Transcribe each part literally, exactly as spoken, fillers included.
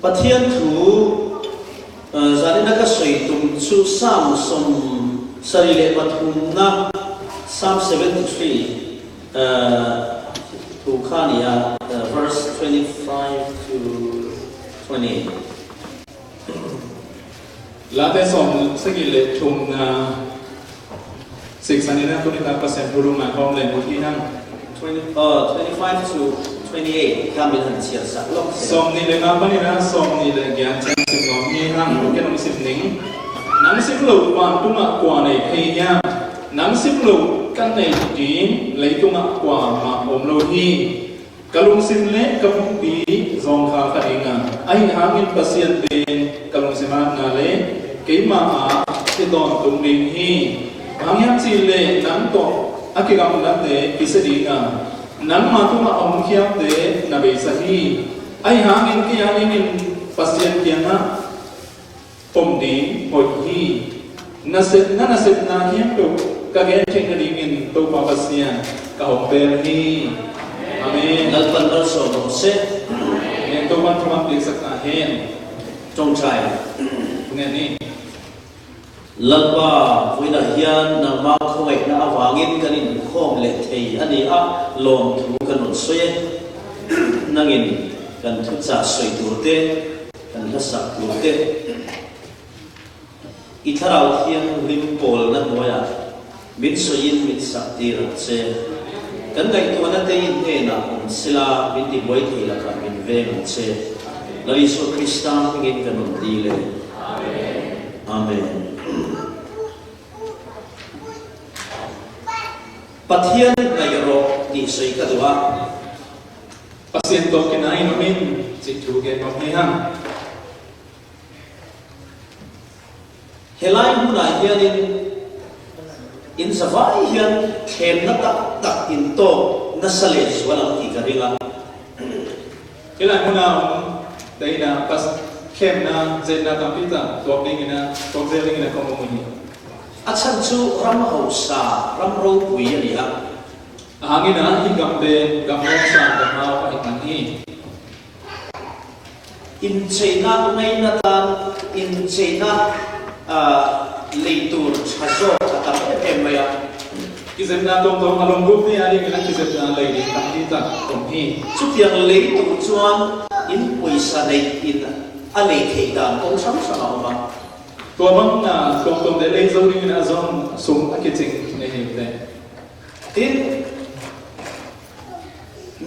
Pathian thu, uh, zanina ka sawi tum chu Sam sawm sarih leh pathumna, Sam seventy-three, uh, thu kha nia, uh, verse twenty-five to twenty-eight. Late sawm sagih leh thumna, siksan ina tuni ta Pasian thu lungngai khawm leng ut hi hang. Twenty, uh, twenty-five to twenty-eight kha min han chhiar sak lawk se. Sawmnih leh nga panin a sawmnih leh giat chiang sim nuam hi hang, ken hong sim ning. Nang sim loh vantungah kua nei thei hiam? Nang sim loh kan nei ding leitungah kuamah om lo hi. Ka lungsim leh ka pumpi zawngkhal kha ding a, ahi hangin Pasian pen ka lungsim a na leh keimah ah i tawntung ding hi. Bang hang hiam cih leh nang tawh a kigamlate kisia ding a, nangma tungah a hong khialte na beisa hi. Ahi hangin kei a dingin Pasian kiangah pom ding hoih hi. Nasep, na nasepna khempeuh ka gen theih nadingin Topa Pasian ka hong bel hi. Amen. Lalpan malsawm mawh seh. Amen. Topan thuman piaksak ta hen. Ṭawngṭai. Nge ni. Lalpa, vawiinah hian nangma khawngaihna avangin kan inkhawm leh thei a ni a, lawmthu kan rawn sawi e. Nangin kan thuchah sawi turte, kan hla sak turte, i Thlarau Thianghlim pawlna hnuaiah min sawiin min sak tir ang che. Kan ngaihtuahnate in hnenah awm sela, min tibuai thei lakah min veng ang che. Lal Isua Krista hmingin kan rawn dil e. Amen. Pathian ngaih rawh tih sawi ka duh a. Pasian tawh kinaiin awmin chih thu gen rawh hmel hang. Helai hmunah hianin in zavai hian thlemna tak tak in tawk nasa leh zual ang tih ka ring a. Helai hmuna awm te ina pas thlemna, zetna tampi tak tuak dingin a, tuak zel dingin a ka awm hi. A chhan chu ram hausa, ram ropui a ni a. A hangin a, hi gam te gam hausa, gam hau a hi hman hi. Incheina ngaina tan, incheina, ah, lei tur ṭha zawk a tam em em mai a. Kizepna tawng tawng a lawm guk te a dingin a kizepna lei ding tampi tak awm hi. Chutiang lei tur chuan in pawisa nei in a nei theih dan kawng hrang hrang a awm a. Tua bang, ah, tawng tawng te lei zo dingin a zawng sum a kiching nei hi te. Tin,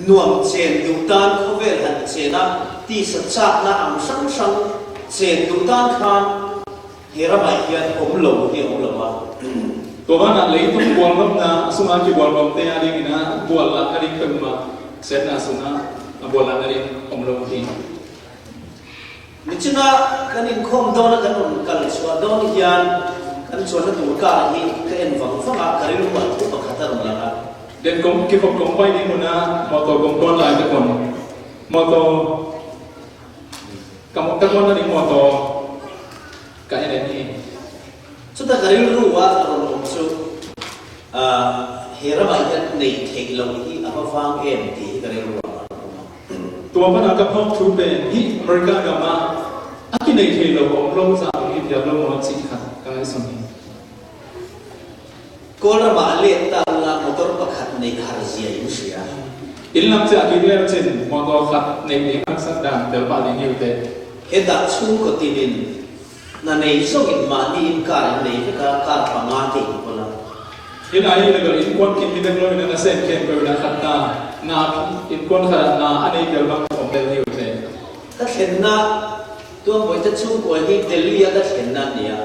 nuam chen duh tan khawvel han chen a, tisa chakna ang hrang hrang chen duh tan khan he ramah hian awm lo hi a awm lo a. Tua banah leitung bualhawmna a sunga kibualhawm te a dingin a bual lakna ding peuhmah setna sunga a bual lakna ding awm lo hi. Nichina kan inkhawm dawn a, kan rawn kal chhuah dawn hian kan chuanna tur car hi ka en vang vang a, ka rilru ah thu pakhat a rawn lang a. Den kawng, kikhawp kawng pai ding huna motor kawng tawn lai te pawn motor ka mo-, ka tawnna ding motor ka en en hi. Chuta ka rilru a ka rawn awm chu, ah, he ramah hian nei theih loh hi a va vang em tih hi ka rilru a ka rawn awm a. Tua pana ka phawk thu pen hi America gama a kinei thei lo awm lo zah hi vial lo maw chih kha ka ngaihsun hi. Kawlramah a let ta ula motor pakhat neih har zia in hria. In lam chiah kik leu chin motor khat neih ding harsat dan tel pah ding hi ute. Hetah chhungkaw tinin na nei zawngin mahni in car in nei vek a, car panga te in kawl a. Inah hi le lo inkuan kim hi vek lo in a, na sem khempeuh in a khat ta na inkuan khatah na a nei tel bang awm tel hi ute. Ka thlenna, tua Bawihte chhungkua hi Delhi a ka thlenna a nia.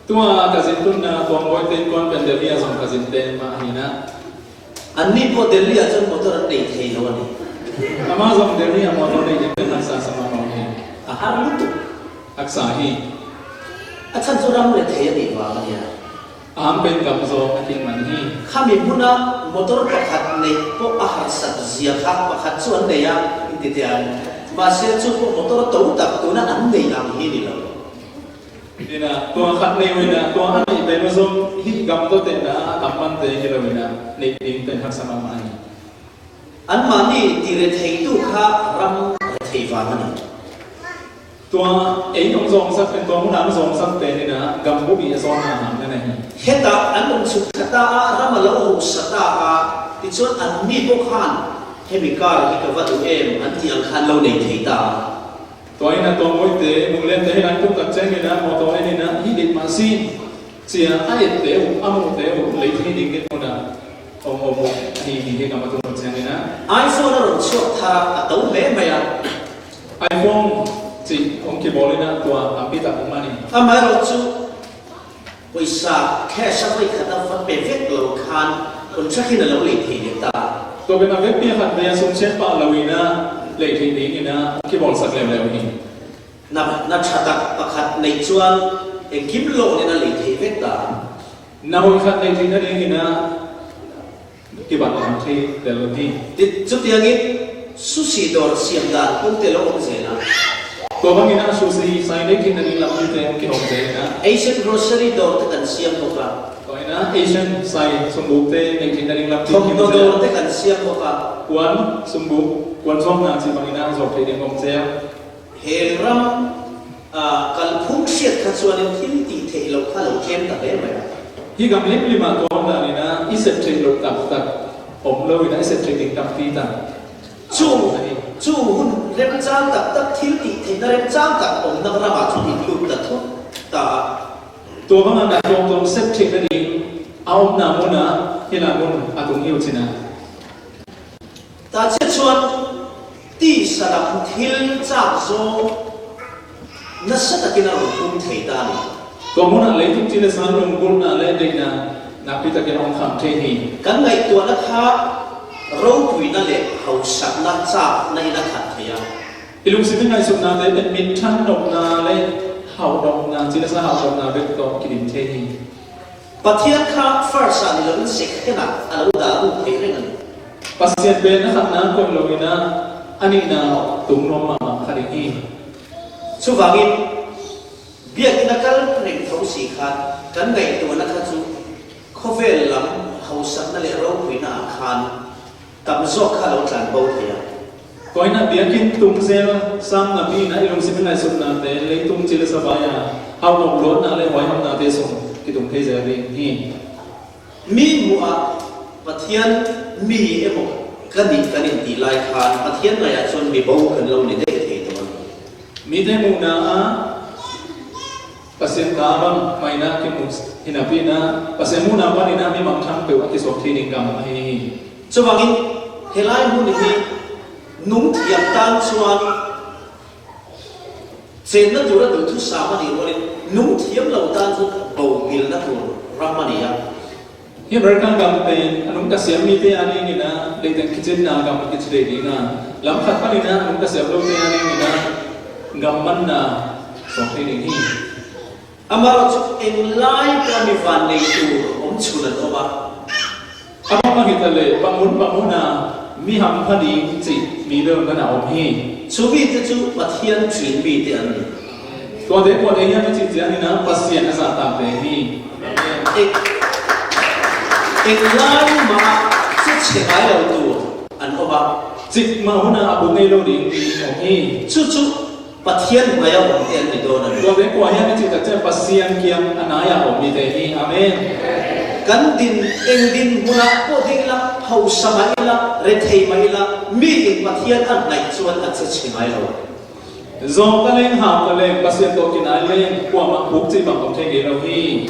Tua ka zin tunna Tuam Bawihte inkuan pen Delhi a zawng ka zin te mah hi na. Anni pawh Delhi ah chuan motor an nei thei lo a ni. Amah zawng Delhi ah motor nei ding pen haksa sa mah mah hi. A har lutuk. Haksa hi. A chhan chu ram leh thei a nih vang a nia. A hang pen kam zawng a kin man hi. Khami hmuna motor pakhat neih pawh a harsat zia kha pakhat chu an nei a, in ti teh ang. Mahse chu pawh motor to tak tuna an neih ang hi ni lo. Ina, tua khat nei uina, tua a neih pen zawng hi gam tawh tehna a tam man te hi lo ina, neih ding pen haksa mah mah hi. Anmahni tih retheitu kha ram rethei vang a ni. Tua ei hong zawngsak pen, tua hmunah hong zawngsak pen in ah gambup i a zawn hang hang na hi. Hetah an um chuk kha ta a, ram a lo hosa ta a, tichuan an mi bawk khan, "Hemi car hi ka va duh em," an tih ang khan lo nei thei ta a. Tua in ah tua mawite, Munglen te hi lai tuk tak chiang in ah mawtaw en in ah hi dih mah si. Chia a ette uh, a muhte uh lei thei ding in hmun ah hong awm uh hi hi hi ka ma tung lo chiang in ah. iPhone a rawn chhuak thar a, a to hle mai a. iPhone chi hong kibawl in ah tua tampi tak hong man hi. Amaherawhchu pawisa cash a vawi khat a va pe vek lo khan contract in a lo lei thei leh ta. Tua pen a vekpi khat ve a sum chhiat pah lo in ah lei thei ding in ah hong kibawlsak leuleu hi. Na, na ṭha tak pakhat nei chuan engkim lo nen a lei thei vek ta. Na hawi khat nei theihna ding in ah kibat lam thei tel hi. Ti, chutiangin sushi dawr siam dan pawh te lo awm zel a. Tua bang in ah sushi sai nei theihna ding lam te hong kihawm zel in ah. Asian grocery dawr te kan siam bawk a. Tua in ah Asian sai sungbuk te nei theihna ding lam te hong kihawm zel. Thawmhnaw dawr te kan siam bawk a. Puan sungbuk, puan zawkna chi bang in ah zawk theih ding awm zel. He ram, a, kalphung hriat kha chuan thil tih theih loh kha lo tlem ta hle mai a. Hi gam hlim hlimah tua awm dan in ah i sep theih loh tak tak awm lo in ah i sep theih ding tampi tak. Chu, chu hun remchang tak tak, thil tih theihna remchang tak awmna ramah chuan in lut ta thut ta a. Tua banga na tuam tuam sep theihna ding a awmna hmunah hi lai hmun a tung hi u chin a. Tah chiah chuan tisa lam thil chak zawng nasa takin a rawn pung thei ta a ni. Tua hmunah leitung chi le sang lunggulhna leh daihna nakpi takin a awm kham thei hi. Kan ngaihtuahna kha ropuina leh hausakna chakna in a khat thei a. I lungsim i ngaihsutnate pen min ṭhannawkna leh hauhnawkna chi le sang hauhnawkna vek tawh kidim thei hi. Pathian kha first a ni loin second a a lo dah lut theih reng a ni. Pasian pen a khatna kawih loin a, a nihna tung nuam mahmah kha ding hi. Chuvangin biakinn a kal reng tho si khan kan ngaihtuahna kha chu khawvel lam hausakna leh ropuina ah khan tam zawk kha lo tlan bo thei a. Tua in a biakinn tung zel sang napi in a i lungsim i ngaihsutnate leitung chi le savai a hauhnawk luatna leh huaihawmnate sung kitung thei zel ding hi. Mi hmuhah Pathian mi emaw ka nih kan intih lai khan Pathian ngaihah chuan mi bo kan lo ni daih thei dawn. Mite hmuhna a Pasian ta bang maina kimu hi napi in a, Pasian hmuhna panin a mi mangthang peuh a kisuak thei ding gam ahi hi. Chuvangin helai hmun hi nung thiam tan chuan chenna tur a duh thusam a nih rualin nung thiam lo tan chuan bo bilna tur ram a ni a. Hi American gam pen a nung ka siam mite a ning in a, leidan kichinna gam kichi thei ding a, lam khat panin a nung ka siam lote a ning in a, gam manna suak thei ding hi. Amaherawhchu englai pawh a mi vannei tur awm chhun an awm a. A bang bang hi ta leh, bang hun bang huna mi hampha ding chih mi bel nana awm hi. Chu mite chu Pathian ṭhin mite an ni. Tuate kuate hian i chih chiangin a Pasian a zahtakte hi. Eng, englai mah che chhe ngai lo tur an awm a. Chik mah huna a bu ngei lo ding mi awm hi. Chu chu Pathian hmai a awmte an ni dawn a ni. Tuate kua hian i chih tak chiah Pasian kiang a naiah awm mite hi. Amen. Kan din, eng din hmunah pawh ding ila, hausa mah ila, rethei mah ila, mi in Pathian a hnaih chuan a che chhe ngai lo. Zawng ka leng, hau ka leng, Pasian tawh kinai leng, kuamah puk chih bang awm thei ngei lo hi.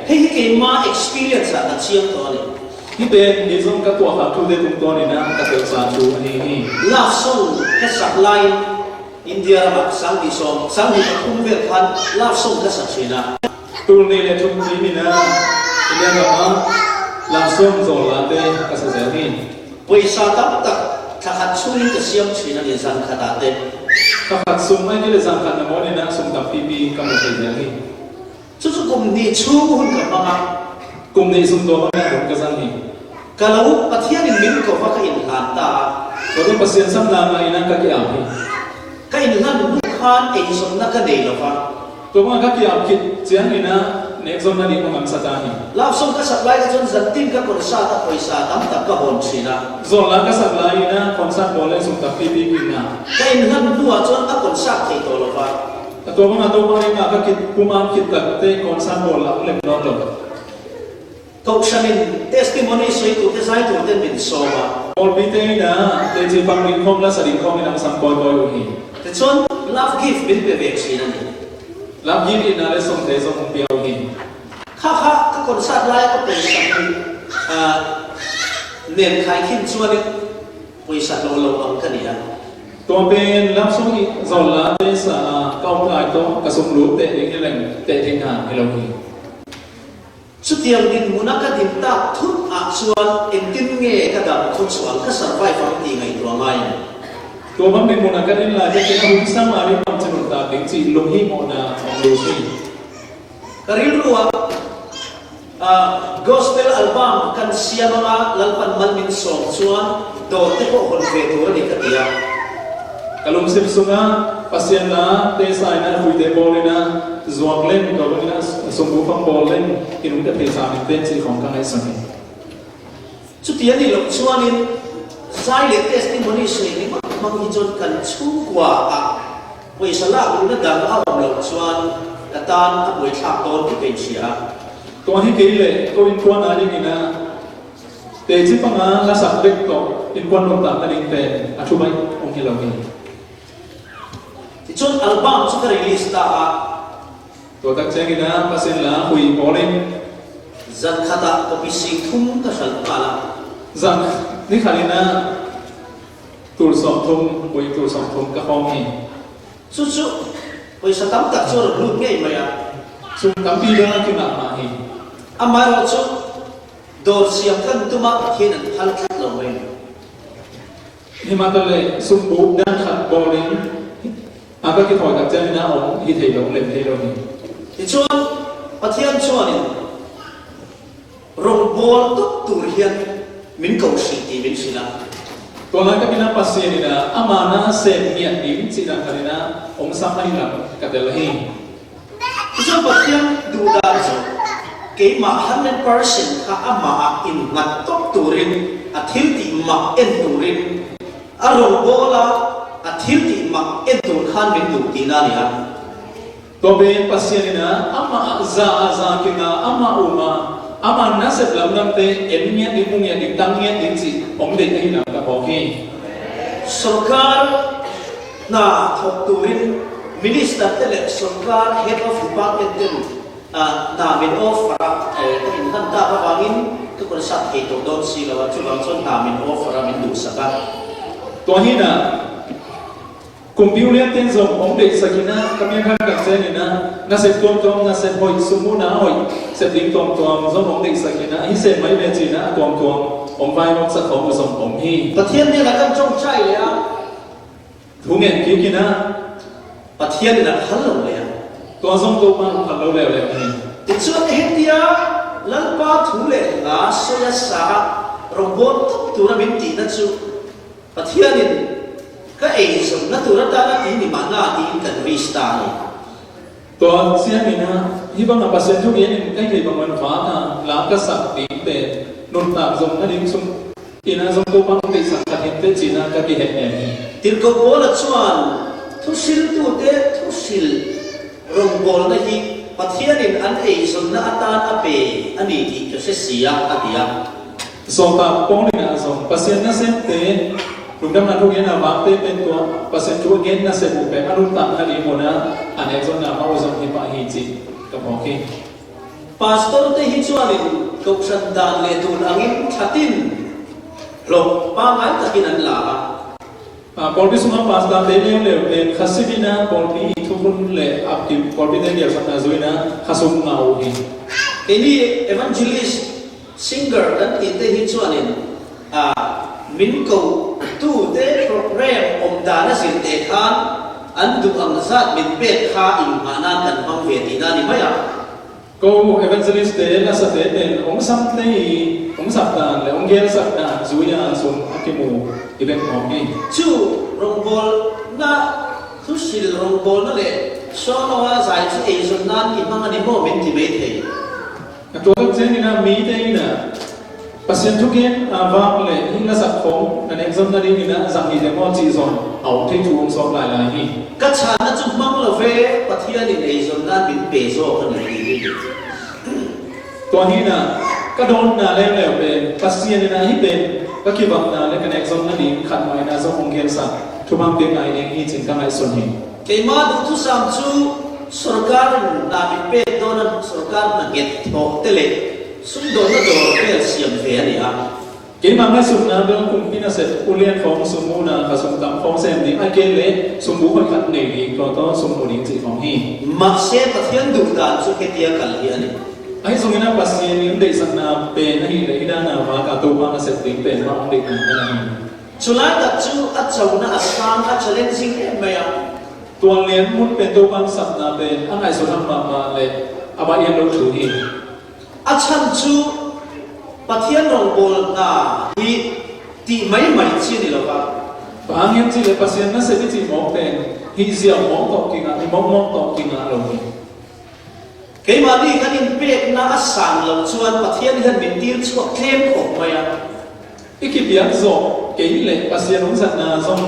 Hei hi keima experience ah ka chiang tawh a ni. Hi pen, hi zawng ka tuahkhak thute tum tawnin a ka telsa thu a ni hi. Love song ka sak lai, India ramah sang hnih sawm, sang hnih pathum vel khan love song ka sak ṭhin a. Tul hnih leh thum ni min a, India ramah love song zawl late ka sa zel hi. Pawisa tam tak thla khat chhungin ka siam ṭhin a ni, zan khatah te. Thla khat sung ai ni le zan khat na mawnin a sum tam pipi ka hmu thei zel hi. Chu chu kum hnih chhung hun ka hmang a. Kum hnih sung tua hmang a hun ka zang hi. Ka lo, Pathianin min ko va ka inhlan ta a. Tua chu Pasian sam lam laina ka kiap hi. Ka inhlan hnu khan eizawmna ka nei lo va. Tua hmanga ka kiap khit chiangin a nekzawmna ding hmang an sa ta hi. Love song ka sak lai ka chuan zantin ka concert a pawisa tam tak ka hawn ṭhin a. Zawl lai ka sak laiin a concert bawl leh sum tak pipi ka hmang a. Ka inhlan hnuah chuan a concert thei tawh lo va. A tua banga Topa ringah ka kipumkhat khit takte concert bawl lah lem nawn lo. Kohhran in testimony sawi tute, zai tute min sawm a. Pawlpite in a teci pang ding khawm, lasa ding khawm in a sam kawikawi uh hi. Tichuan love gift min pe vek si a ni. Love gift in a le sawmte zawng pia uh hi. Kha kha ka concert lai ka pawisa hi, ah, nen khai khin chuan in pawisa lo lo ang ka ni a. Tua pen love song i zawlna te sa a, ka awm lai tawh ka sum lut teh ding hi leng teh ding ha hi lo hi. Chutiang dinhmuna ka din tak thut ah chuan engtin nge ka dam khawchuang, ka survive ang tih ngaihtuah ngai. Tua bang dinhmuna ka din lai te khin a hun sang a ri pam chin un ta ding chih lunghimawhna awm lut hi. Ka rilru ah, ah, gospel album kan siam anga Lalpan mal min sawm chuan dawrte pawh hawn ve tur a ni ka ti a. Ka lungsim sunga Pasian la te sa in a, huite bawl in a, zuak lem, ka lung in a, sumbu fang bawl lem, i lungte phei sa min te chih khawng ka ngaihsun hi. Chuti a ni loh chuanin zai leh testimony sawi ni mang mang hi chuan kan chhungkua ah pawisa lak luhna dang a awm loh chuan ka tan a buaithlak dawn tih ka inhria a. Tua hi kei leh ko inkuan a dingin a, teci panga la sak vek tawh inkuan nuntakna ding pen a thu mai awm hi lo hi. Tichuan album chu ka release ta a. Tua tak chiangin a Pasian la hui bawlin. Zan khatah copy sing thum ka hralh nghal a. Zan ni khat in a tul sawm thum, hui tul sawm thum ka hawng hi. Chu chu pawisa tam tak chu a rawn lut ngei mai a. Sum tampi dang a kingah mah hi. Amaherawhchu dawr siam kan tum a, Pathian an phal tlat lo mai. Hi mah ta leh sum buk dan khat bawlin a ka kithawi tak chiangin a awm hi thei lo, lem thei lo hi. Tichuan Pathian chuanin rawngbawl tawp tur hian min ko hrih tih min hrilh a. Tua lai takin a Pasian in a ama nasep ngiat ding chih dan khat in a awm sam a ni lam ka tel hi. Tichuan Pathian duh dan chu keimah hundred percent kha amah a innghat tawp turin, a thil tih mak en turin, a rawngbawl a, a thil tih mak en tur khan min duh tihna a ni a. Tua pen Pasian in a amah za a za kinga, amah um a, amah nasep lam lamte en ngiat ding, hmu ngiat ding, tang ngiat ding chih awm daih a hi lam ka phawk hi. Sorkar hna thawk turin minister te leh sorkar head of department ten, ah, hna min offer a, eh, ka inhlan tak avangin ka concert thei tawh dawn si lo a, chuvang chuan hna min offer a, min duhsak a. Tua hi a, kumpi ulian ten zawng awm daihsak in a, ka miang khan kan chen in a, nasep tuam tuam, nasep hawih, sum hmuhna hawih, sep ding tuam tuam zawng awm daihsak in a, hi sem mai ve chin a, a tuam tuam awm vai awm sak khawm zawng awm hi. Pathian hnenah kan ṭawngṭai leh a. Thu ngen kik in a. Pathian in a phal lo leh a. Tua zawng Topa phal lo leuleu hi. Tichuan hetia Lalpa thu leh hla sawi a sa a, rawngbawl tawp tura min tihna chu Pathianin ka eizawnna tur atan a tih ni mahna tiin kan risk ta a ni. Tua chiangin a, hi banga Pasian thu ngenin ka inneih bang man vanga la ka sak ding pen nuntak zawng a ding chung in a zawng Topa hong deihsak khat hin teh chin a ka ti heh em hi. Tirhkoh Paula chuan thuhriltute thuhril rawngbawlna hi Pathianin an eizawnna atan a pe a ni tih ka hre si a, a ti a. Sawltak Paul in a zawng Pasian nasemte lungdamna thu ngen a vakte pen tua Pasian thu a ngen nasep uh pen a nuntakna ding mawna a nek zawnna hmang uh zawng hi pah hi chih ka phawk hi. Pastor te hi chuanin kohhran dan leh dun angin ṭhatin hlawk pangngai takin an la a. A, pawlpi sunga pastor te leuleu pen kha simin a pawlpi thukhun leh a kim pawlpi te gelsakna zuina kha sum ngah uh hi. Keini evangelist, singer kan tih te hi chuanin, a, min ko tute program awm dan a zir te khan an duh ang zat min pek kha inhmah nan kan hmang ve tihna a ni mai a. Ko evangelist te, lasa te pen awm sam te hi, awm sak dan leh awm gelsak dan zuia sum a kimu i vek mawk hi. Chu rawngbawlna, thuhril rawngbawlna leh solo a zai chu eizawn nan i hmang a ni maw min ti mai thei. A tua tak chiangin a mite in a Pasian thugen a vak le hih lasak khawng na nek zon nadingin a zang hi deng aw cih zong a om thei thu om sawm lailai hi. Ka channa cu hmang lo ve, Pathian in ei zonna min pe zaw ka duh hi. Tua hi na, ka dawnna leuleu pen Pasian in a hih pen ka kivakna le ka nek zon nading khat mah in a zong hong gensa thupha pek ngai ding hi cin ka ngaihsun hi. Keimah duhthusam cu sorkar in na min pek dawn a, sorkar na nget thawh te le sumdawnna dawr vel siam ve a ni a. Keimah ngaihsutna bel kumpi nasep ulian khawng sum muhna kha sum tam khawng sem ding a ke le sum bu hoih khat nei ding tua tawh sum mu ding cih khawng hi. Mahse Pathian duhdan cu hitia kal hi a ni. Ahi zongin a Pasian in deihsakna pen ahih le hih dan a vak a Topa nasep ding pen mah hong deihdan kan a hi. Culai tak cu a cona a sang a challenging em mai a. Tuanlian hmun pen Topa nasepna pen a ngaihsut hak mahmah le a baih lo thu hi. A chan cu Pathian rawngbawl hna hi ti maimai ci ni lo a. Bang hang hiam cih le Pasian nasep i cih mawk pen hi ziau mawk tawh kingah, hi mawkmawk tawh kingah lo hi. Keimah nih kan in pekna a sang lo cuan Pathian hian min tir chuak tlem khawh mai a. I kipiak zawh kei le Pasian hong zatna zong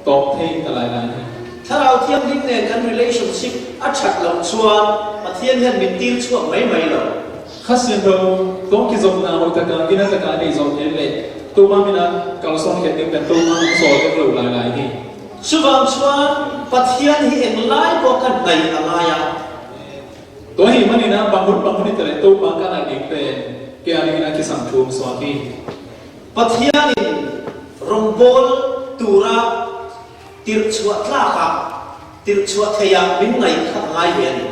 tawk thei ta lailai hi. Thlarau Thianghlim nen kan relationship a ṭhat lo chuan Pathian hian min tir chuak mai mai lo. Kha Siangtho tawh kizopna hoih taka, gina taka a nei zawh kei le Topa min a kalsuan khet ding kan Topa hong sawl dek lo lailai hi. Chuvang chuan Pathian hi eng lai pawh kan hnaih a ngai a. Tua hi manin a bang hun bang hun hi ta le Topa ka naih ding pen kei a dingin a kisam thu hong suak hi. Pathian in rawngbawl tura tirhchhuah tlak ah, tirhchhuah theih ah min ngaih kha a ngai ve a ni.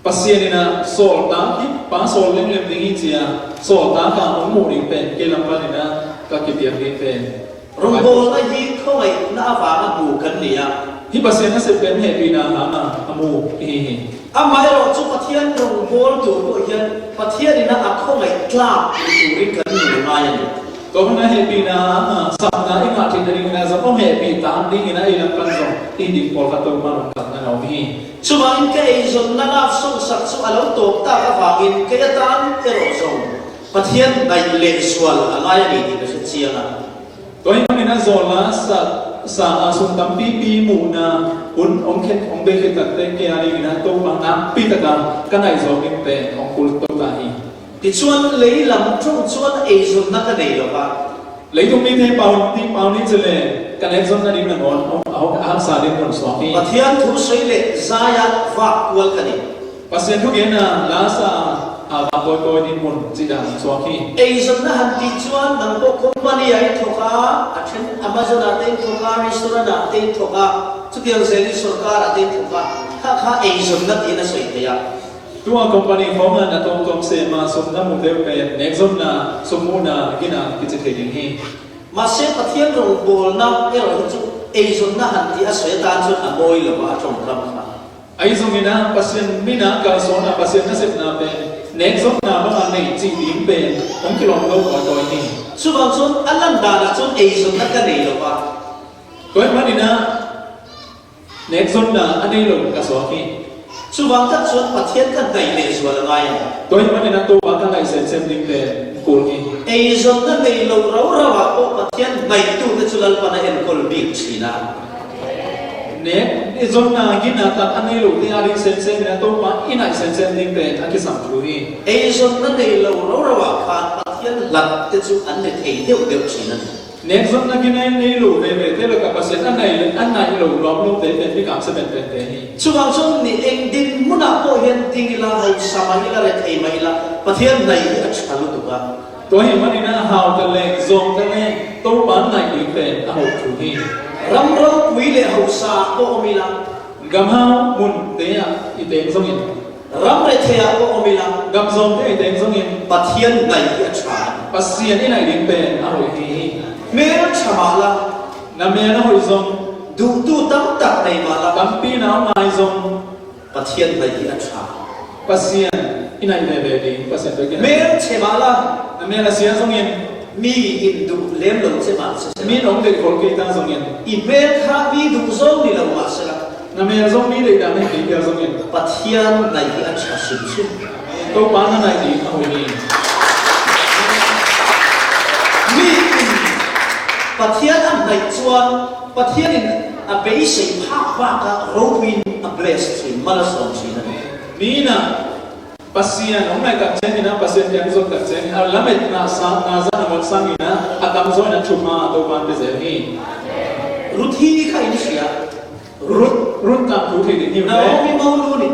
Pasian in a sawltak hi pa sawl lemlem ding hi cia sawltak ah hong muh ding pen kei lam panin a ka kipiak ding pen. Rawngbawlna hi khawngaihna avanga hmu kan ni a. Hi Pasian nasep pen hehpihna hanga a mu i hi hi. Amaherawhchu Pathian rawngbawl tur pawh hian Pathian in a khawngaih tlak turin kan hmu ngai a ni. Tua hmuna hehpihna hanga sapna i ngah theihna dingin a zong awm hehpih tak dingin a ei lam pan zong i ding pawlkhat tawh hma rawn kalhna a um hi. Chuvangin ka eizawnna love song sak chu a lo tawp tak avangin kei atan erawh zong Pathian ngaih leh zual a ngai a ni tih ka hre chiang a. Tua hi hmangin a zawla sa, sa a sum tampipi muhna hun awm khet awm bei khet takte kei a dingin a Topa nakpi taka ka ngaih zawk ding pen awm kul to ta hi. Tichuan lei lam ṭawng chuan eizawnna ka nei lo va. Leitung mite pau, ti pau ni chu le ka nek zawn nading nangawn a, a, a haksa ding rawn suak hi. Pathian thu sawi leh zaia vak kual ka ni. Pasian thugenna la sa a vak kawi kawi ding hmun cih dan chuak hi. Eizawnna han tih chuan nang pawh company-ah in thawk a, a ṭhen Amazon-ah te in thawk a, restaurant-ah te in thawk a, chutiang zelin sorkar-ah te in thawk a, kha kha eizawnna tiin a sawi thei a. Tua company khawngah na tawmtawm sema sum na mu deuh pen nekzawnna, sum muhna, gina kici thei ding hi. Mahse Pathian rawngbawlna erawh hi chu eizawnna han tih a sawi atan chuan a mawi lo a, a ṭawngkam kha. Ahi zongin a Pasian mina kalsuanna, Pasian nasepna pen nekzawnna banga nei cih ding pen hong kilawm lo kawi kawi ni. Chuvang chuan a lan danah chuan eizawnna ka nei lo va. Tua ahih manin a nekzawnna a nei lo ka suak hi. Chuvang tak chuan Pathian ka hnaih leh zual a ngai a. Tua ahih manin a Topa ka ngaih semsem ding pen kul hi. Eizawnna nei lo rau rau ah pawh Pathian hnaihtute chu Lalpan a enkawl bik ṭhin a. Nek, i zawnna gina tak a nei lo te a ding semsem in a Topa i ngaih semsem ding pen a kisam thu hi. Eizawnna nei lo rau rau ah khan Pathian hlat te chu an ni thei deuh deuh ṭhin a ni. Nekzawnna gina nei lo ve ve te lakah Pasian a ngaih, a ngaih lo lawm lo te pen bik a semsem pen te hi. Chuvang chuan ni eng dinhmunah pawh hian ding ila, hausa mah ila, rethei mah ila, Pathian hnaih hi a ṭha lutuk a. Tua ahih manin a hau ta le, zawng ta le, Topa ngaih ding pen a hoh thu hi. Ram ropui leh hausa pawh awm ila. Gam hau hmun te ah i teng zongin. Ram rethei ah pawh awm ila. Gam zawng te ah i teng zongin. Pathian ngaih hi a ṭha. Pasian i ngaih ding pen a hoih hi. Hmel ṭha mah la. Na hmel a hoih zong. Duhtu tam tak nei mah la. Tampi na awm ngai zong. Pathian hnaih hi a ṭha. Pasian i ngaih ve ve ding, Pasian biakinn. Hmel che mah la. Na hmel a sia zongin. Mi in duh lem lo che mah se. Mi in hong deih khol kei ta zongin. I hmel kha mi duh zawng ni lo mah se la. Na hmel zawng mi deih dan hei kei piak zongin. Pathian hnaih hi a ṭha hrim hrim. Topa na ngaih ding a hoih hi. Pathian a hnaih chuan Pathian in a beisei phak bakah ropuiin a bless ṭhin, mal a sawm ṭhin a ni. Nina, Pasian hong ngaih tak chiangin a, Pasian piang zawk tak chiangin a lametna sang, na zan a ngawt sangin a, a tam zawin a ṭhu hma Topan pe zel hi. Ruth hi kha in hria. Ruth, Ruth tang thu thei ding hi u te. Naomi monu ni.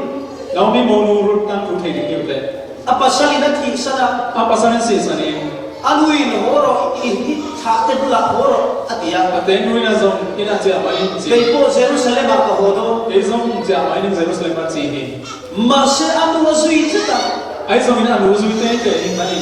Naomi monu Ruth tang thu thei ding hi u te. A pasal in a thihsan a. A pasal in sihsan in. A nu in haw rawh, i, i thah te bulah haw rawh, a ti a. A te nu in a zawng in a chiah mai in chi. Kei pawh Jerusalem ah ka haw dawn. Kei zawng chiah mai in Jerusalem a chi hi. Mahse, a nu a zui tlat a. Ahi zongin a nu zui tei tei hi mai.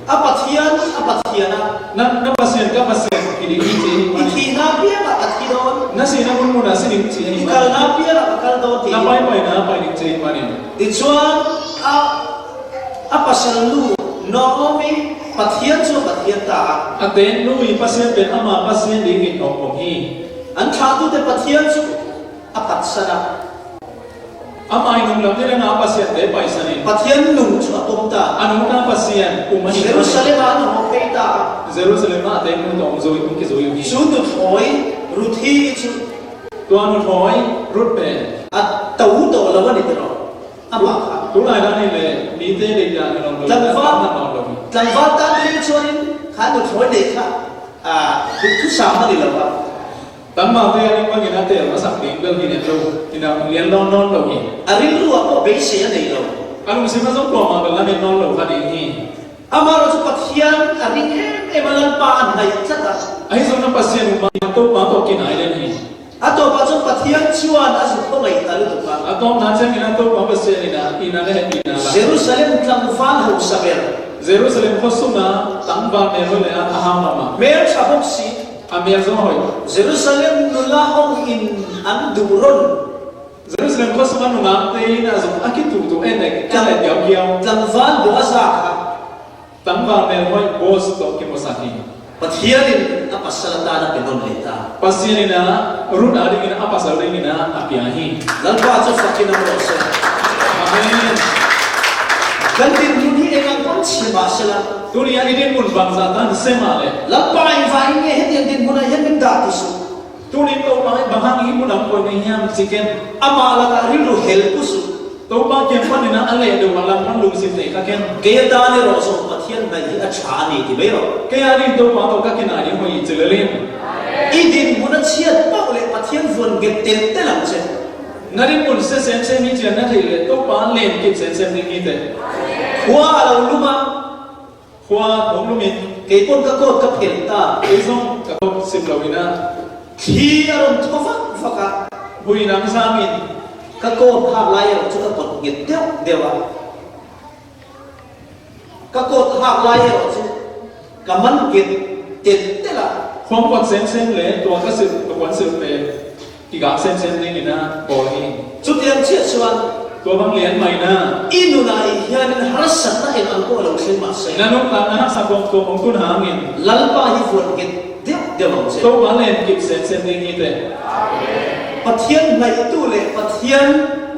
A Pathian, a Pathian a. Na, na Pasian, ka Pasian, hi ding hi chi hi mai. I thihna piangah ka thi dawn. Na sihna hmun hmunah si ding chi hi mai. I kalna piangah ka kal dawn ti. Na pai paina pai ding chi hi mai. Tichuan, a, a pasal nu, Naomi, Pathian chu a Pathian ta a. A te nu i Pasian pen ama Pasian dingin awm awm hi. An thlahtute Pathian chu a patsan a. Ama i nung lam ni leng a Pasian te paisan in. Pathian nung chu a pawm ta. A nung ta Pasian um a ni. Jerusalem ah an haw phei ta. Jerusalem ah a te nung tawng zui, um kizui um hi. Chu nuthawi Ruth hi chu. Tua nuthawi Ruth pen. A to tawh lo a ni tiraw. Amah kha. Tulai dan hi le, mite deih dan hi lo, tlangval, tlangval tan hi chuan in, kha nuthawi nei kha, a, dik thu sam a ni lo a. Tlangvalte a ring bangin a tel hmasak ding bel hi nen lo, ina lian lawn nawn lo hi. A rilru ah pawh beisei a nei lo. A lungsim a zawng kuamah bel a nei nawn lo kha ding hi. Amaherawhchu Pathian a ring em em a, Lalpa a hnaih tlat a. Ahi zongin a Pasian um a, Topa tawh kinai lem hi. A tawpah chuan Pathian chuan a zuk khawngaih ta lutuk a. A tawpna chiangin a Topa Pasian in a, in a la hepina la. Jerusalem tlangval hausa ber. Jerusalem khaw sunga tlangval hmel hawi leh a, a hau mahmah. Hmel ṭha bawk si. A hmel zawng hawi. Jerusalem nula hawng in an duh rawn. Jerusalem khaw sunga nungakte in a zuk a kituh tuh en e, a let giau giau. Tlangval Boaza kha. Tlangval hmel hawi Boaz tawh kihmuhsak hi. Pathianin a pasal atana pe nawn leh ta. Pasian in a Ruth a dingin a pasal dingin a, a piang hi. Lalpa chu fakin a rawh se. Amen. Kan dinhmun hi eng ang pawh an chhim mah sela. Tuni a i dinhmun bangzah tan se mah le. Lalpa in vai nge hetiang dinhmunah hian min dah ti suh. Tunin Topa hi bang hang hi hmun ang pawh ni hiam chi ken. Amah lakah rilru hel pu suh. Topa kiang panin a leh deuh a lam hmang lungsim nei kha ken. Kei atan erawh zawng Pathian hnaih hi a ṭha a ni ti mai rawh. Kei a ding Topa tawh ka kinai ding hawi chi lelin. I dinhmun a chhiat pauh leh Pathian vuan get tel tel ang che. Na dinhmun se sem sem hi chian na theih leh Topa len kip sem sem ding hi te. Khua a lo lum a. Khua hawng lumin. Kei pawn ka coat ka phelh ta. Kei zawng ka coat sim lo in a. Thli a rawn thaw vak vak a. Hui nang zamin. Ka coat hak lai erawh chu ka pawt nget deuh deuh a. Ka coat hak lai erawh chu ka man nget tel tel a. Khuang pawt sem sem leh tua ka silh, ka puan silh pen. Kigak sem sem dingin a bawl hi. Chutiang chiah chuan. Tua bang lian mai na. I nunah i hianin harsatna eng ang pawh a lo thleng mah se. Na nuntakna harsat bawm tuam hong tun hangin. Lalpa hi vuan nget deuh deuh ang che. Topa len kip sem sem ding hi te. Pathian hnaihtu leh Pathian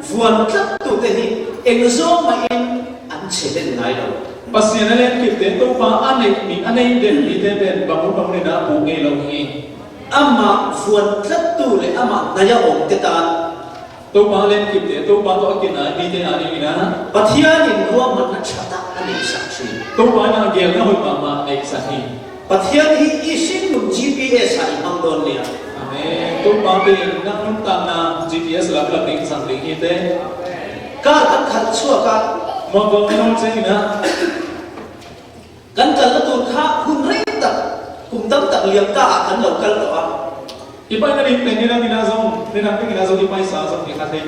vuan tlattu te hi eng zawng mahin an chhe den ngai lo. Pasian a len kip te Topa a nei, mi a nei den mi te pen bang hun bang hun in a buh ngei lo hi. Amah vuan tlattu leh amah hnaih a awm te tan. Topa len kip te, Topa tawh a kinai mite a dingin a. Pathianin ruahmanna ṭha tak a neihsak ṭhin. Topa in a gelna hawih mahmah neihsak hi. Pathian hi i hringnun G P S ah i hmang dawn nia. Amen. Topa pen na nuntakna G P S lam lam ding sang ding hi te. Car kan khalh chhuak a. Motor kan hawng che in a. Kan kalna tur kha hun rei tak, kum tam tak liam ta ah kan lo kal tawh a. I paina ding pen ni dang in a zawng, ni dang ding in a zawng i paisa zawng ni kha thei.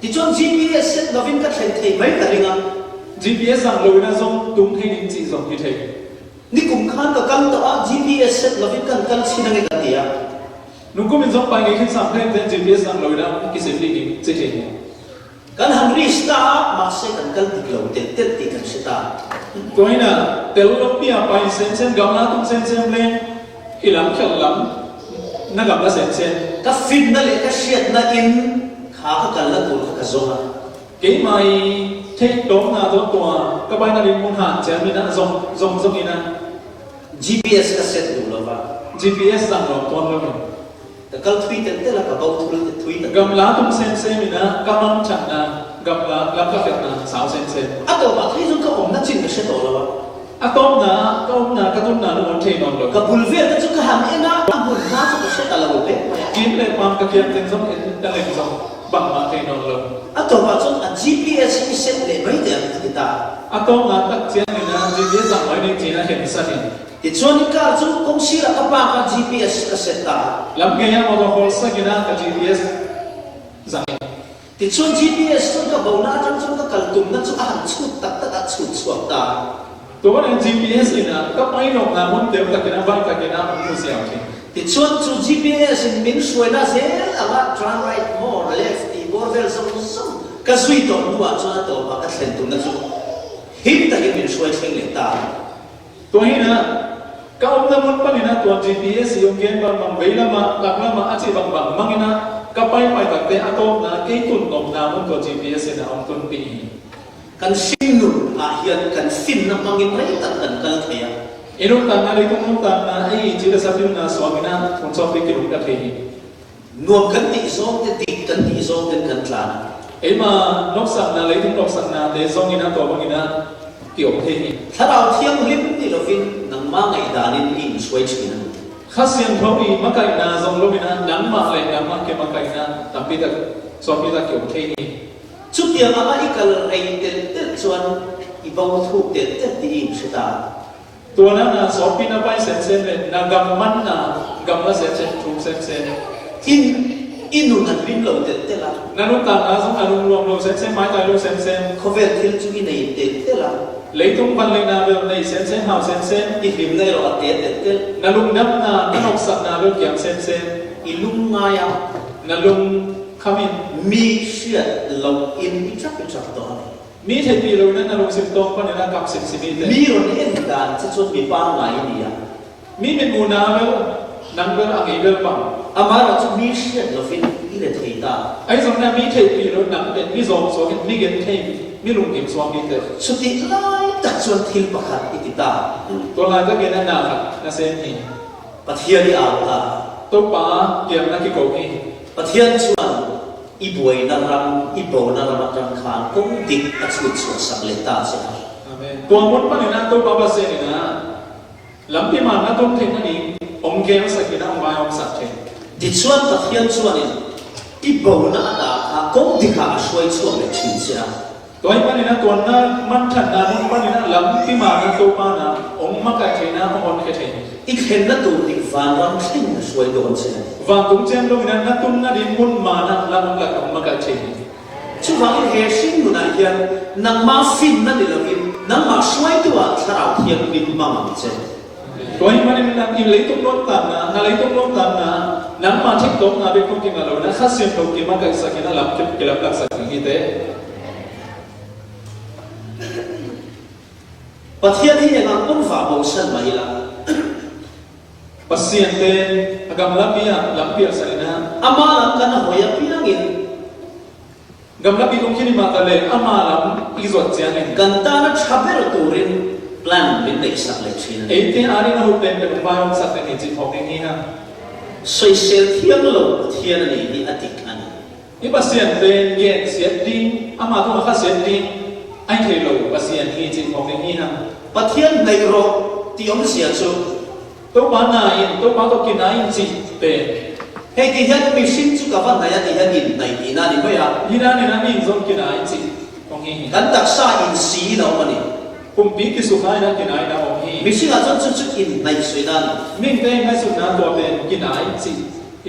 Tichuan G P S set lovin ka thlen thei mai ka ring a. G P S zang lo in a zawng tum thei ding chih zawng ni thei. Nikum khan ka kal tawh a, G P S set lovin kan kal chhin ang e ka ti a. Nungkumin zawng pai ngei khin sam thei te G P S zang lo in a kisem ding ding chi thei ni. Kan han risk ta a, mahse kan kal dik lo tel tel tih kan hre ta. Tua in a, tel lo pi a pai sem sem, gamla tum sem sem le, i lam khelh lam, na gamla sem sem. Ka fitna leh ka hriatna in kha ka kalna tur kha ka zawng a. Keimah i theih tawpna tawh tua, ka paina ding hmun han chiang in a zawng, zawng zawng in a. G P S ka set duh lo va. G P S zang lo tuan lo. Ka kal thui tente la, ka bau thul thui tente. Gamla tung semsem in ah ka mangṭhatna, gamla lam ka felhna sau semsem. A tawpah thei zong ka omna chin ka hre tawh lo a. A tawpna, ka omna, ka tunna nu om thei nawn lo. Ka bul vel te chu ka han en a, a bul hna chu ka hre ta lo pek mai a. Kim le pam ka kiang teng zong en ka leng zong bangmah thei nawn lo. A tawpah chuan a G P S hi set leh mai teh ang ka ti ta. A tawpna tak chiangin ah G P S zang mai ni tiin a hemsat in. Tichuan i car chu kawng sirah ka park a, G P S ka set ta. Lam ngei a motor hawl sakin ah ka G P S zang. Tichuan G P S chuan ka bona aṭang chuan ka kal tumna chu a han chhut tak tak a, chhut chhuak ta. Tua G P S in ah ka pai lawkna hmun deuh takin a vai takin a hung hmu ziau hi. Tichuan chu G P S in min hruaina zel ang a, turn right, more left tih bawr vel zawng zawng ka zui tawh hnuah chuan a tawpah ka thlen tumna chu him takin min hruai thleng leh ta. Tua hi in ah ka omna hmun panin ah tua G P S hi hung gen bangbang, vei lamah, tak lamah a chih bangbang hmangin ah ka pai pai takte a tawpna kei tun tawpna hmun tua G P S in ah hung tunpih hi. Kan hringnun ah hian kan finna hmangin rei tak kan kal thei a. I nuntakna, leitung nuntakna, ei, ci le sa finna suangin ah hmun chawmpi kilung ka thei hi. Nuam kan tih zawng te, dik kan tih zawng ten kan tlan a. Eima nawksakna, leitung nawksakna te zawngin a tua bangin a ti awm thei hi. Thlarau Thianghlim ni lovin nangma ngaihdanin i inhruai ṭhin a. Kha Siangtho i makaihna zawng lovin a nangmah leh nangmah ke makaihna tampi tak, chawmpi tak ki awm thei hi. Chutiang anga i kal rei tel tel chuan i bo thuk tel tel tih i inhre ta. Tua nana sawtpi na pai semsem leh na gam manna gam na semsem, thuk semsem. In, i nun a hlim lo tel tel a. Na nuntakna zong a lungluam lo semsem, maitai lo semsem. Khawvel thil chu i nei tel tel a. Leitung van leina bel nei semsem, hau semsem. I hlimna erawh a te tel tel. Na lungdamna, na nawksakna bel kiam semsem. I lungngai a. Na lungkhamin. Mi hriat loin i ṭap i ṭap tawh a ni. Mi theihpih loin a na lungsim tawng panin a kam simsim i te. Mi rawn en dan che chuan mi pangngai i ni a. Mi mitmuhna bel, nang bel a ngei bel bang. Amaherawhchu mi hriat lovin i rethei ta. Ahi zongin a mi theihpih lo nang pen mi zawng chuangin mi gen thei, mi lungkim chuang i te. Chutih lai tak chuan thil pakhat i ti ta. Tua lai takin a na khat na sem hi. Pathian i au ta. Topa, piangna kiko hi. Pathian chuan i buaina ram, i bona ram aṭang khan kawng dik a chhut chhuahsak leh ta che. Amen. Tua hmun panin a Topa Pasian in a lampi man na tun theihna ding awm gelsak in a awm vai awmsak thei. Tichuan Pathian chuanin i bona a ta kha kawng dikah a hruai chhuak leh ṭhin che a. Tua hi panin a tuanna man ṭhatna hmun panin a lampi man a Topa na awm makaih theihna awm awm khe thei. I thlenna tur dik vanram thleng a hruai dawn che. Vantung chiang dongin a na tunna ding hmun man a lam lak awm makaih thei. Chuvangin he hringnunah hian nangma finna ni lovin nangmah hruaitu ah Thlarau Thianghlim hmang ang che. Tua hi panin a i leitung lawmtatna, na leitung lawmtatna, nangmah theihtawpna bek kawng kingah lo na Kha Siangtho kimakaihsak in a lam ki, kilamlaksak ding hi te. Pathian hi engah pawn vah bosan mah ila. Pasian te a gamlapi ah lampi a saina. Ama lam kan a hawi apiangin. Gamlapi kawng khi ni mah ta leh ama lam i zawt chiangin. Kan tana ṭha ber turin plan min neihsak leh ṭhin a. Eite arin a hut pen pen vai awmsak te ni chi phawk ding hi ha. Soisel thiang lo Pathian a nih hi a dik a ni. I Pasian pen gen siat ding, ama tungah kha siat ding, a hi thei lo Pasian hi cih phawk ding hi hang. Pathian hnaih rawh tih awmzia chu. Topa na in, Topa tawh kinai in cih pen. Hei ti hian mihring chu ka va hnaih a ti hian inhnaih tihna a ni mai a. Hi dan in a mi in zawng kinai in cih phawk hi hi. Kan taksa insi in a awm a ni. Pumpi kisukha in a kinai in a awm hi. Mihringah chuan chu chu inhnaih suihna a ni. Mihingte inhnaih suihna tua pen kinai in cih.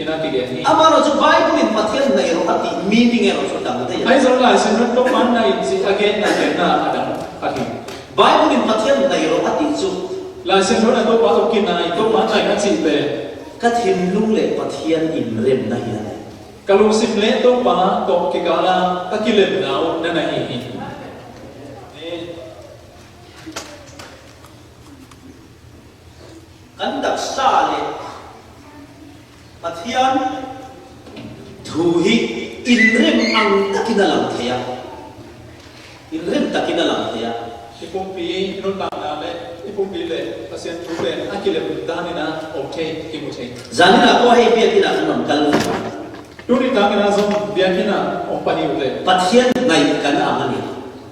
Ina kigen hi. Amaherawhchu Bible in Pathian hnaih rawh a tih meaning erawh chu dang daih a. Ahi zong Lai Siangtho Topa hnaih in cih a genna genna a dang a hi. Bible in Pathian hnaih rawh a tih chu. Lai Siangtho in Topa tawh kinai, Topa hnaih a chih pen. Ka thinlung leh Pathian inremna hi a ni. Ka lungsim leh Topa tawh kikala ka kilemna uh na na hi hi. Kan taksa leh Pathian thu hi inrem ang takin a lang thei a. Inrem takin a lang thei a. I pumpi nuntakna leh I pumpi le Pasian thu pen a kilem dan in a om thei, kimu thei. Zan in a pawh hei biakinn ah kan om kal. Tuni tangin a zong biakinn ah om pah ni uh teh. Pathian ngaih kan ang a ni.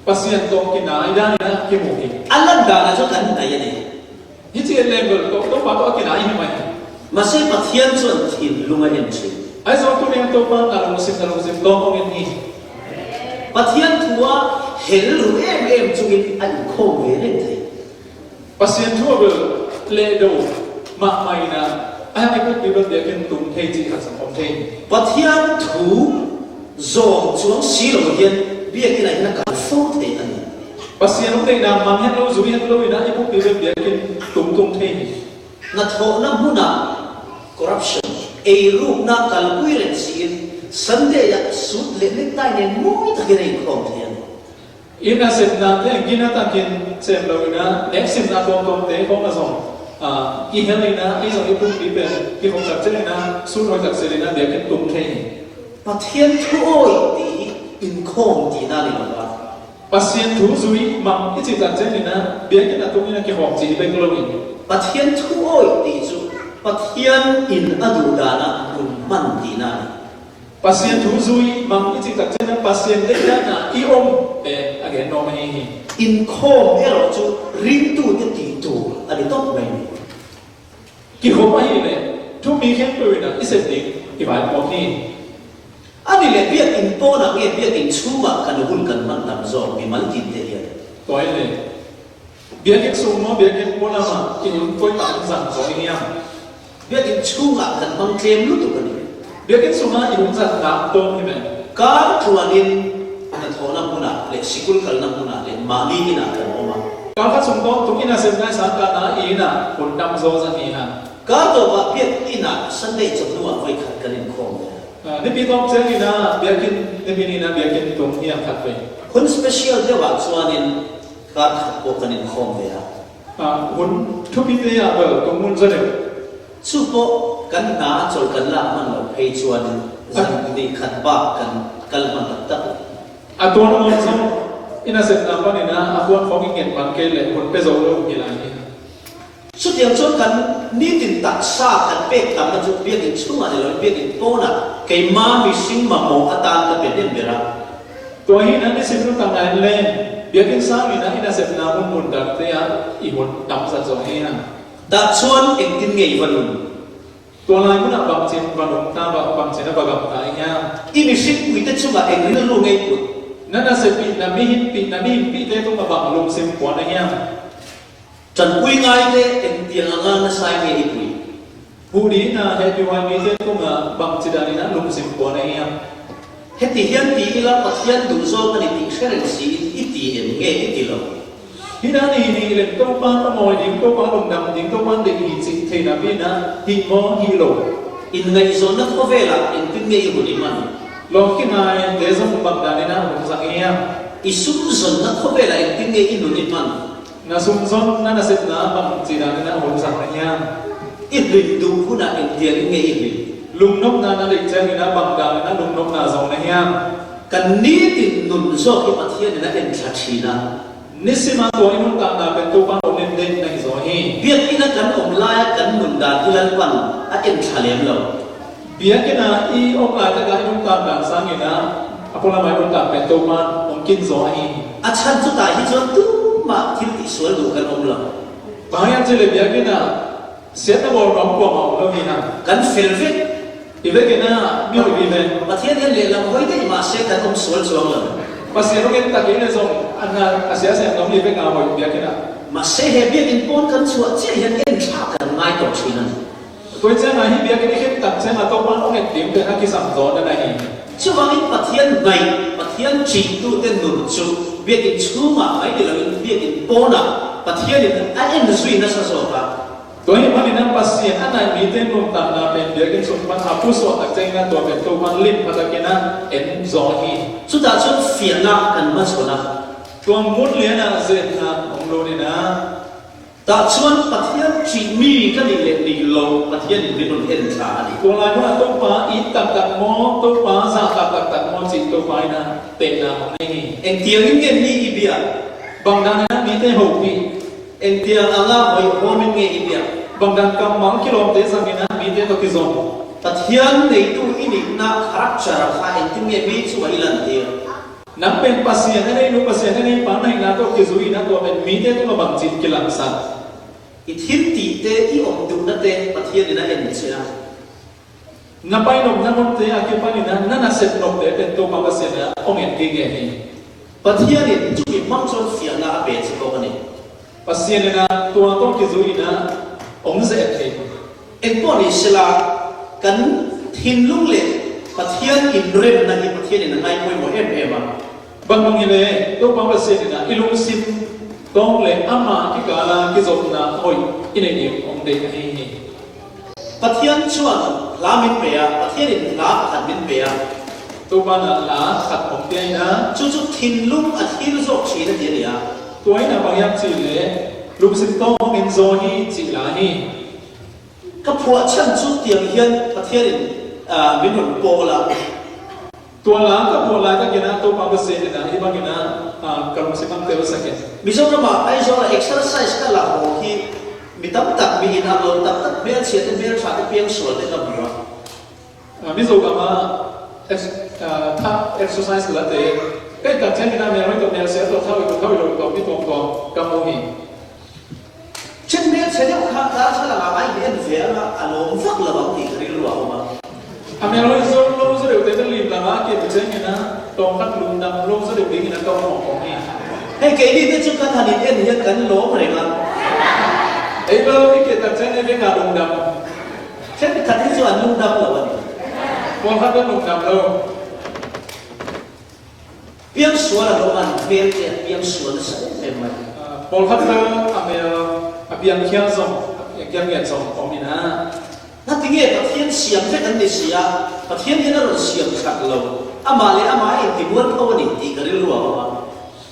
Pasian tawh kinai dan in a kimu hi. A lan dan ah chu kan nai a ni. Hi ci level tawh, tawh pa tawh a kinai hi mai. Mahse Pathian chuan thinlung a en ṭhin. Ahi zong tuni a Topa na lungsim, na lungsim tawh hong en hi. Pathian thu a hel ru em em chungin a inkhawm ve reng thei. Pasian thu a bel leh do mahmah in a, a hang i pumpi bel biakinn tum thei cih khat zong om thei. Pathian thu zawm chuang si lo hian biakinn ah hian a kal fo thei a ni. Pasian hong deihna mang het lo, zui het lo in a i pumpi bel biakinn tum tum thei hi. Hnathawhna hmunah corruption, eirukna kalpui reng siin Sunday-ah suit leh necktie nen mawi takin a inkhawm thei a ni. I nasepna te engkin a takin chem lo in a, neksimna tuamtuam te khawng a zong, ah, i hel in a, i zong i pumpi pen kikhawm tak chen in a, suit hawi tak sil in a biakinn tum thei hi. Pathian thu awi tih hi inkhawm tihna a ni lo va. Pasian thu zui mang i cih tak chen in a, biakinn a tum in a kikhawm cih hi bek lo in. Pathian thu awi tih chu Pathian in a duh dan a nun hman tihna a ni. Pasian thu zui mang i cih tak chen a, Pasian deih dan a i om te a gen nuam ahi hi. Inkhawm erawh chu ringtute tih tur a ni tawp mai ni. Kikhawm ahih leh, thupi khempeuh in a i sep ding i vaipuak hi. A nih leh biakin pawnah nge biakin chhungah kan hun kan hman tam zawk mimal tinte hian? Tua hi leh, biakin sung maw, biakin pawn lamah i hun koi tak zang zawh i hiam? Biakin chhungah kan hmang tlem lutuk a ni. Biakin sungah i hun zat tak tawm hi mai. Kar tluanin hnathawhna hmunah leh sikul kalna hmunah leh mahni inah kan awm a. Kar khat sung tawntung in a sep nai sang kar na i inah hun tam zaw zat hi hang. Kar tawpah biakin inah Sunday chawhnuah vawi khat kan inkhawm ve. Ah, nipi tawp chiang inah biakin, nipi ni inah biakin tum hiam khat ve. Hun special deuhah chuanin kar khat pawh kan inkhawm ve a. Ah, hun thupite ah bel tum hun zaw deuh. Chu pawh kan hna chawl kan lak hman lo phei chuan zan hnih khat bak kan kal hman tak tak. A tuan awm zawng i nasepna panin a, a puan khawng i nget man kei leh hun pe zo lo hi lai hi. Chutiang chuan kan nitin taksa kan pek tamna chu biakin chhungah ni lo, biakin pawnah keima mihring mamawh atan ka pe nem ber a. Tua hi na nisim nuntakna in leng biakin sangin a i nasepna hmun hmun dangte ah i hun tam zat zawh hi hang. Tah chuan engtin nge i va nun? Tua lai hmunah bangchin va nung ta, bang, bangchin a va gam ta i hiam? I mihringpuite chungah eng rilru nge i put? Na nasepihna, mihinpihna, mihinpihte tungah bang lungsim puan a hiam? Ṭanpui ngaite engtiang anga nasa nge i pui? Huhdi ina hehpihhuai mite tungah bangchi danin a lungsim puan a hiam? Heti hian ti ila Pathian duh zawk a ni tih hre reng siin i ti em nge i ti lo? Hi dan hi ni lem, Topan a mawi ding, Topan lungdam ding, Topan deih hi chih theihna pina hi maw hi lo? Inngaihzawnna khawvelah engtin nge i hun i hman? Lawmkinai te zawng bang danin a hun zang i hiam? I sumzawnna khawvelah engtin nge i nun i hman? Na sumzawn, na nasepna bang chi danin a hun zang na hiam? I hlui duh hunah engtiangin nge i hlui? Lungnopna na deih chiangin a bang danin a lungnopna zawng na hiam? Kan nitin nun zawk hi Pathianin a enthla ṭhin a. Nisima tua i nuntakna pen Topan awm in deih na hi zaw hi. Biakina kan awm laia kan nun dan hi Lalpan a enthla lem lo. Biakina i awm lai taka i nuntak dan sangin a, a pawn lama i nuntak pen Topan awm kin zaw ahi hi. A chhan chutah hi chuan tumah thil tih sual duh kan awm lo. Bang hian chule biakina siatna bawl nuam kuamah awm lo hi hang. Kan fel vek. I vekin a mi hoih vive. Pathian hian lehlam hawi daih mah se kan awm sual chuang lo. Pasian rawng en tak in a zawng a hna a siasiam nuam ni vek a hoih biakina. Mahse he biakin pawn kan chhuah chiah hian enthla kan ngai tawh ṭhin a ni. Tua chiangah hi biakin i khen tak chiangah Topan awm et ding pen a kisam zawn a na hi. Chuvangin Pathian ngaih, Pathian ṭihtute nun chu biakin chhungah mai ni loin biakin pawnah Pathianin a en zui nasa zawk a. Tua hi hmanin a Pasian a naih mite nuntakna pen biakin sung hman a pusuah tak chiangin a tua pen Topan lim pha takin a en zawn hi. Chutah chuan fiahna kan hmachhawn a. Tua ngun lianah zetna awm lo nin a. Tah chuan Pathian ṭih mi ka nih leh nih lo, Pathianin min rawn en thla a ni. Tua lai hmunah Topa it tak tak maw, Topa zah tak tak tak maw, chih Topa in a tehna awm nei hi. Engtiangin nge mi i biak? Bang danin a mite hopih? Engtia a la hoih hawmin nge i biak? Bang dan kammal kilawmte zangin ah mite tawh kizom? Pathian neitu i nihna character kha engtin nge mi cungah i lantir? Nang pen Pasian a neinu, Pasian a neipa na hihna tawh kizui in ah tua pen mite tungah bangcin kilangsak? I thiltihte, i om duhnate Pathian in a en ciah a, na pai nopna munte a kipanin ah na nasep nopte pen Topa Pasian in ah hong en gige hi. Pathian in cumi hmang chuan fiahna a pe ci bawk a ni. Pasian in ah tua tawh kizui in ah hong ze thei. Engpawh ni sela, kan thinlung leh Pathian inremna hi Pathian in a ngai pawimawh em em a. Bangbang hileh Topa Pasian in ah i lungsim tawng leh amah kikala kizopna hoih i neih ding hong deih ahi hi. Pathian chuan hla min pe a, Pathian in hla pakhat min pe a. Topa in ah hla khat hong pia in ah. Chu chu thinlung a thil zawk ṭhin a ti a ni a. Tua in ah bang hiam cih leh lungsim tawng hong en zaw hi cih la hi. Ka phuah chhan chu tiang hian Pathian in, ah, min rawn pawl a. Tua la ka phuah lai takin ah Topa Pasian in ah hih bangin ah, ah, ka lungsim a tel sak e. Mizoramah Aizawla exercise ka la haw hi mi tam tak, mi inang lo tak tak, hmelchhiate, hmelṭhate, piangsualte ka hmu a. Ah, Mizoramah ex-, ah, thak exercise la te, kei tak chiang in ah hmelhoi tawh, hmelchhia tawh, thau tawh, thau lo tawh mi tuam tuam ka hmu hi. Chen hmelchhia deuh kha darthlalang a inhen ve ang a, a lawm vak lo ang tih ka rilruah a awm a. A hmelhoi zo lo zaw deuh te kan lim lam a, kei tak chiang in ah tawmkhat lungdam lo zaw deuh dingin ah ka awm awm hi. Hei, keini te chu kan han inhen hian kan lawm reng a. Ei lo, i kei tak chiang in veng a lungdam. Thenkhat hi chu an lungdam lo a ni. Pawlkhat kan lungdam lo. Piangsual a lo an hmel te an piangsual nasa em em mai. Ah, pawlkhat lo a hmel a piangkhial zawng, a piangkhial ngiat zawng awm in ah. Ngatinge Pathian siam vek an ni si a, Pathian hian a rawn siam ṭhat lo. Amah leh amah a intimuan pho a ni tih ka rilruah a awm a.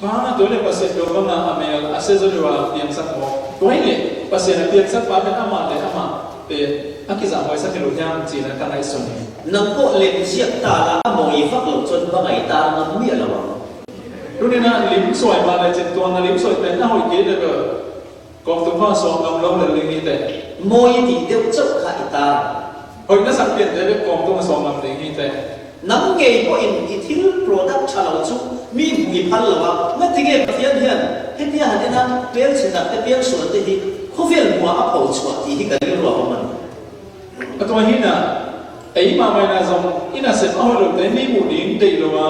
Mahana tua leh Pasian tua banga a hmel a se zaw deuh a piangsak maw? Tua hi leh Pasian a piangsak pa pen amah leh amah pen a kizahhuai sak hi lo hiam cih a ka ngaihsun hi. Nang pawh len ziak ta la, a mawi vak lo chuan va ngai ta ngam miah lo ang. Tunin ah lim sawi mah leh chin tuan a lim sawi pen a hoih kei leh kawm tum kha sawm ngam lo leh ling hi teh. Mawi tih deuh chauh kha i ta. Hoih na sak pian te leh kawm tum a sawm ngam ling hi teh. Nang ngei pawhin i thil product ṭha lo chu mi hmuh i phal lo a, ngatinge Pathian hian hetia han en a, hmelchhe tak te, piangsual te hi khawvel hmuah a pho chhuah tih hi ka rilruah a awm a ni. A tua hi na, eimah mah ina zawng i nasep a hoih lo te mi hmuh ding deih lo a,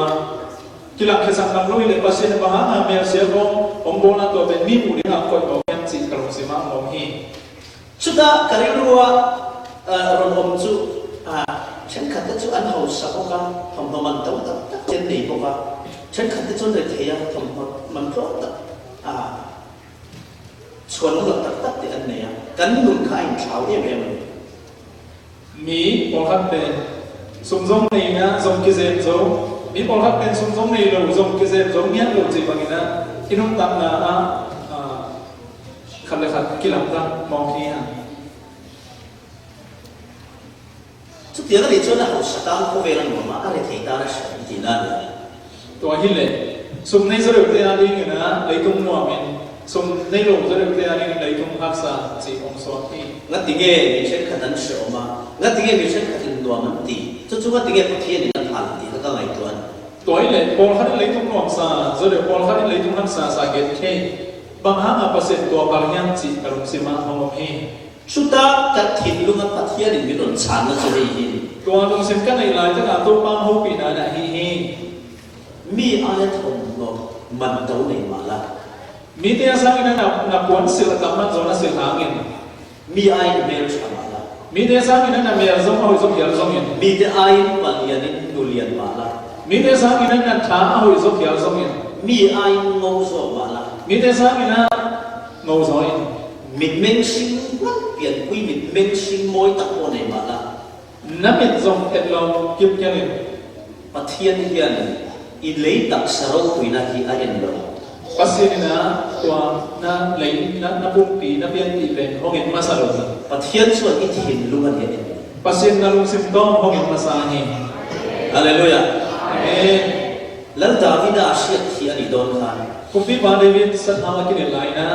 kilang khe sak ngam lo hi leh Pasian a bang hanga hmelchhia kawng awm bawlna tua pen mi hmuh ding a koih awm hiam cih ka lungsim a awm hi. Chuta ka rilruah, ah, rawn awm chu, ah, ṭhenkhat te chu an hausa bawk a, thawmhnaw man to tak tak te an nei bawk a, ṭhenkhat te chuan rethei a, thawmhnaw man tlawm tak, ah, chhuanun lawk tak tak te an nei a, kan nun kha a inthlau em em a ni. Mi pawlkhat pen sum zawng neina zawng kizem zo, mi pawlkhat pen sum zawng nei lo zawng kizem zo ngiat lo chih bangin a, i nuntakna ah, ah, khat leh khat kilang ta mawng hi a. Chutiang a nih chuan a hausa tan khawvel a nuam a, a rethei tan a hria tihna a ni. Tua hi leh, sum nei zaw deuh te a dingin a leitung nuamin, sum nei lo zaw deuh te a dingin leitung haksa chih awm suak hi. Ngatinge mi ṭhenkhat an hrehawm a, ngatinge mi ṭhenkhatin nuam an ti, chu chu ngatinge Pathianin a phal tih kha ka ngaihtuah a ni. Tua hi leh, pawlkhatin leitung nuamsa zaw deuh, pawlkhatin leitung haksa sa gen thei, bang hanga Pasian tua phal hiam chih ka lungsim ah hong awm hi. Chuta ka thinlunga Pathianin min rawn chhanna chu hei hi. Tua lungsim ka neih lai taka Topa hopihna dah hi hi. Mi aia thawmhnaw man to nei mah la. Mite a sangin a na, na puan silh a tam man zawna silh hangin. Mi aiin hmel ṭha mah la. Mite a sangin a na mel zawng a hoih zawk hial zawngin. Mite aiin palianin nu lian mah la. Mite a sangin a na ṭha a hoih zawk hial zawngin. Mi aiin ngo zawk mah la. Mite a sangin a ngo zawin. Mitmeng hring hlat pianpui, mitmeng hring mawi tak pawh nei mah la. Na mit zawng et lo kip kiangin. Pathian hian i lei taksa ropuina hi a en lo. Pasian in a tua na lei, na, na pumpi, na pianpih pen hong en hmasa lo hi. Pathian chuan i thinlung a ni a en. Pasian na lungsim tawng hong en hmasa hi. Hallelujah. Amen. Lal Davida a hriat hi a nih dawn khan. Kumpipa David sathau a kinelh laina.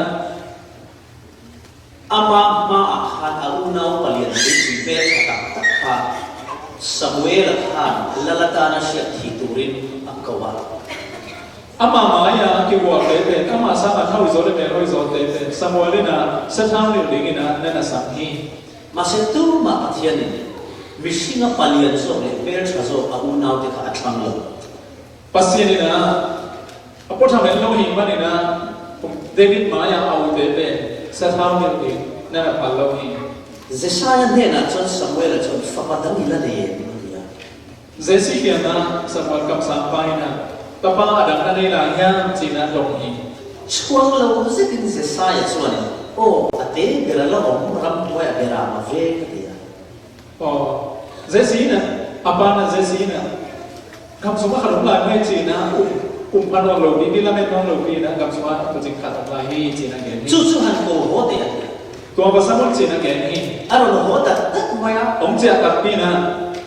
Ama hmaah khan a unau palian tuipi hmel ṭha taktak kha Samuel a khan lal atana hriat thih turin a ko a. Ama mai-a a kigual te pen, ama sanga thau zawh le mel hawi zawh te pen Samuel in a sathau nilh dingin a na na sam hi. Mahse, tumah Pathian in mihring a palian zawk leh hmel ṭha zawk a unaute kha a thlang lo. Pasian in a, a pawtham en lo hi manin a, David mai-a a ute pen sathau nilh ding na na phal lo hi. Jesaia hnenah chuan Samuel-a chuan, "Fapa dang i la nei em?" a ti a. Jesse kiangah Samuel kamsangpa in a, "Tapa a dang na nei lai hiam?" tiin a dawng hi. Chhuang lo zetin Jesaia chuan, "Aw, a te bera la awm, ramhuai a bera ma ve," a ti a. Aw, Jesse in a, a pan a Jesse in a, "Gam sungah khat awm lai mai," tiin a, um, um pha nawn lo pi, pi lamet nawn lo pi in a, "Gam sungah tuching khat awm lai hi," tiin a gen hi. Chu chu han ko haw teh a ti a. Tua va Samuel tiin a gen hi. A rawn haw tak tak mai a. Awm chiah tak pi in a.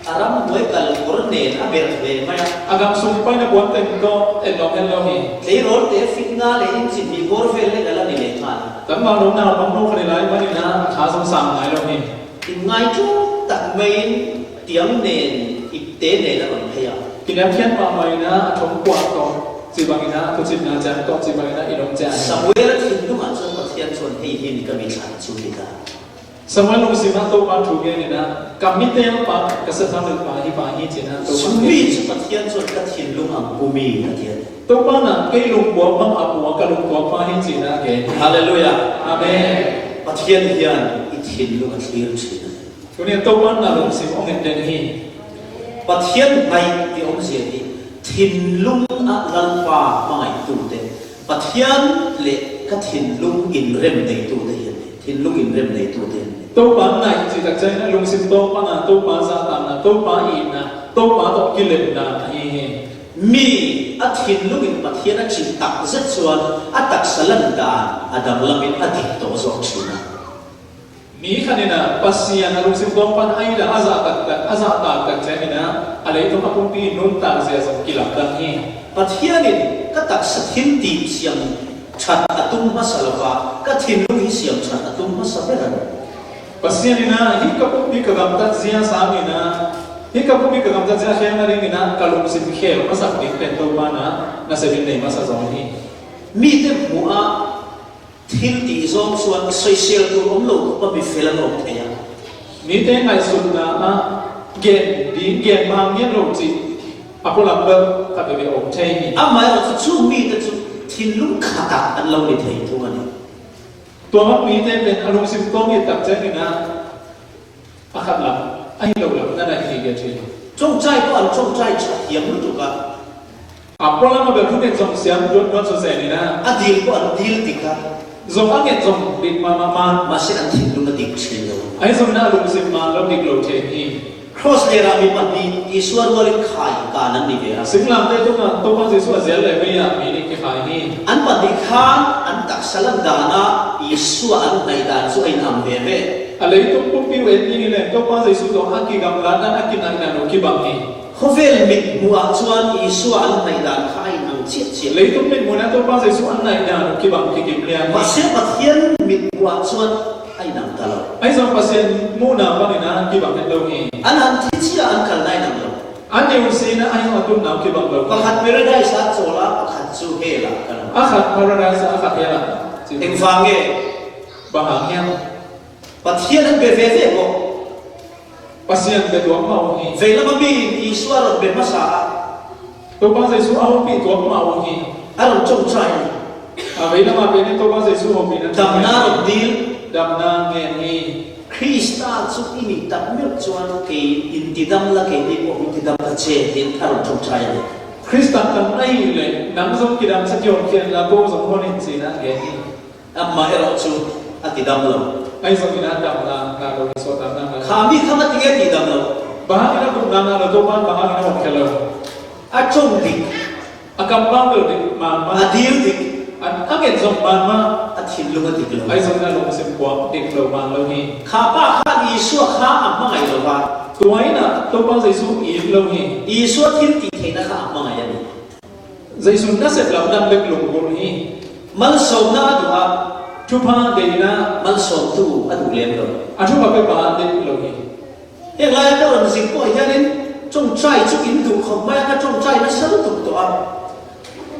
A ramhuai kal kawr nen a ber ve mai a. A gam sung paina puan teng tawh en lo, en lo hi. Tleirawl te fik nga leh inchimhnih bawr vel lek a la ni leh nghal. Kan vang lo na bang lo kha ni lai manin a, a ṭha zawng sang ngai lo hi. Inngaituang tak maiin tiang nen, ipte nen a rawn phei a. Kiniam khian mah mahin a, a ṭawng kuah tawh, chibangin a, a thuchitna chiang tawh, chibangin a, in awm chiah a ni. Samuela thinlungah chuan Pathian chuan, "Hei hi ni ka mi thlan chu hi ta." Samuel lungsimah Topa thu genin a, "Ka mite pa, ka sathau nilh pa hi pa hi," tiin a, Topa chu mi chu Pathian chuan, "Ka thinlung ang pu mi," a ti a ni. Topa'n a, "Kei lungpuak hmang a pu a, ka lungpuak pa hi," tiin a gen. Hallelujah. Amen. Pathian hian i thinlung a thlir ṭhin a ni. Tunian Topa'n a lungsim awng en den hi. Pathian hnaih tih awmzia hi thinlung a Lalpa hmangaihtu te, Pathian leh ka thinlung inrem neitute hi an ni. Thinlung inrem neitute hi an ni. Topa hnaih tih tak chuan a lungsim tawng pana, Topa zahtakna, Topa itna, Topa tawh kilemna a ni hi. Mi a thinlungin Pathian a chih tak zet chuan a taksa lan dan a danglamin a dik tawh zawk ṭhin a. Mi khanin a Pasian a lungsim tawng pan a ila a zah tak tak, a zah tak tak chuan in a, a leitung a pumpi nun tak zia zawng kilam dang hi. Pathianin ka taksa thil tih siam ṭhat a tum hmasa lova, ka thinlung hi siam ṭhat a tum hmasa ber a ni. Pasian in a, hi ka pumpi ka gamtat zia sangin a, hi ka pumpi ka gamtat zia hriatna ringin a, ka lungsim khel hmasak ding pen Topa'n a, nasepin nei hmasa zawng hi. Mite hmuh a, thil tih zawng chuan sawisel tur awm lo khawpa mi fel an awm thei a. Mite ngaihsutna a gen ding, gen hma ngiat lo chi a pulam bel khat ve ve awm thei ni. Amaherawhchu chu mite chu thinlung khatah an lo ni thei thung a ni. Tua hmang mite pen a lungsim tawng it tak chuan in a, a khat lam, a hi lo lam, na na inhnial ṭhin. Ṭawngṭai pawh an ṭawngṭai ṭha thiam lutuk a. A pualam a ber thunget zawng siam duat duat chu zen in a. A dil pawh an dil dik a. Zawng a nget zawng dik mah mah mah. Mahse, an thinlung a dik ṭhin lo. Ahi zawngin a lungsim mah lo dik lo ṭhin hi. Cross lerah mi pahnih Isua rualin khai kan an ni ve a. Singlamteh tungah Topa Jesu a zel leh meiah mi nih kikhai hi. An pahnih khan an taksa lan dana Isua an hnaih dan chu a inang ve ve. A leitung pumpi u en dingin leh Topa Jesu zawng a kigamlat dan, a kinaih dan lo kibang hi. Khawvel mit hmuhah chuan Isua an hnaih dan kha a inang chiah chiah. Leitung mit hmuhna Topa Jesu an hnaih dan lo kibang kikim lian hi. Mahse, Pathian mit hmuhah chuan a inang ta lo. Ahi zawng Pasian hmuhna panin a kibang het lo hi. An han thi chiah an kalna a inang lo. An ni un sina a hian a tunna kibang lo. Pakhat Paradise-ah chawl a, pakhat chu hell-ah kal a. A khat Paradise-ah, a khat hell-ah. Engvang nge? Bang hang hiam? Pathian an be ve ve bawk. Pasian be tuak mah u hi. Vei lama miin Isua rawn be hmasa a. Topa Jesu a hopih tuak mah u hi. A rawn ṭawngṭai a ni. A vei lamah pawhin Topa Jesu hopihna damna a rawn dil. Damna ngen hi. Krista chu i nih tak meuh chuan kei in tidam la, keini pawh hung tidam ka che, tiin a rawn ṭawngṭai a ni. Krista kan na hih leh nang zawng kidam chhe kihawn khian la, ko zawng hawn in, tiin a ngen hi. Amaherawhchu a tidam lo. Ahi zawngin a damna na lo, Isua damna na lo. Kha mi kham a ti nge tidam lo? Bang hangin a gupna na lo, Topa'n bang hangin a hawng khe lo? A ṭawng dik. A kampau lo dik man mah. A dil dik. A, a nget zawng man mah. A thinlung a dik lo. Ahi zawngin a lungsim puak dik lo man lo hi. Kha pa khan Isua kha a hmangaih lo va. Tua in a Topa Jesu it lo hi. Isua thil tih theihna kha a hmangaih a ni. Jesu'n nasep lam dang bek lunggulh hi. Malsawmna a duh a, Thupha deihna malsawmtu a duh lem lo. A thupha pepa deih lo hi. Heng lai a ka rawn zir pawh hianin ṭawngṭai chu in duh khawp mai a, ka ṭawngṭai nasa lutuk tawh a.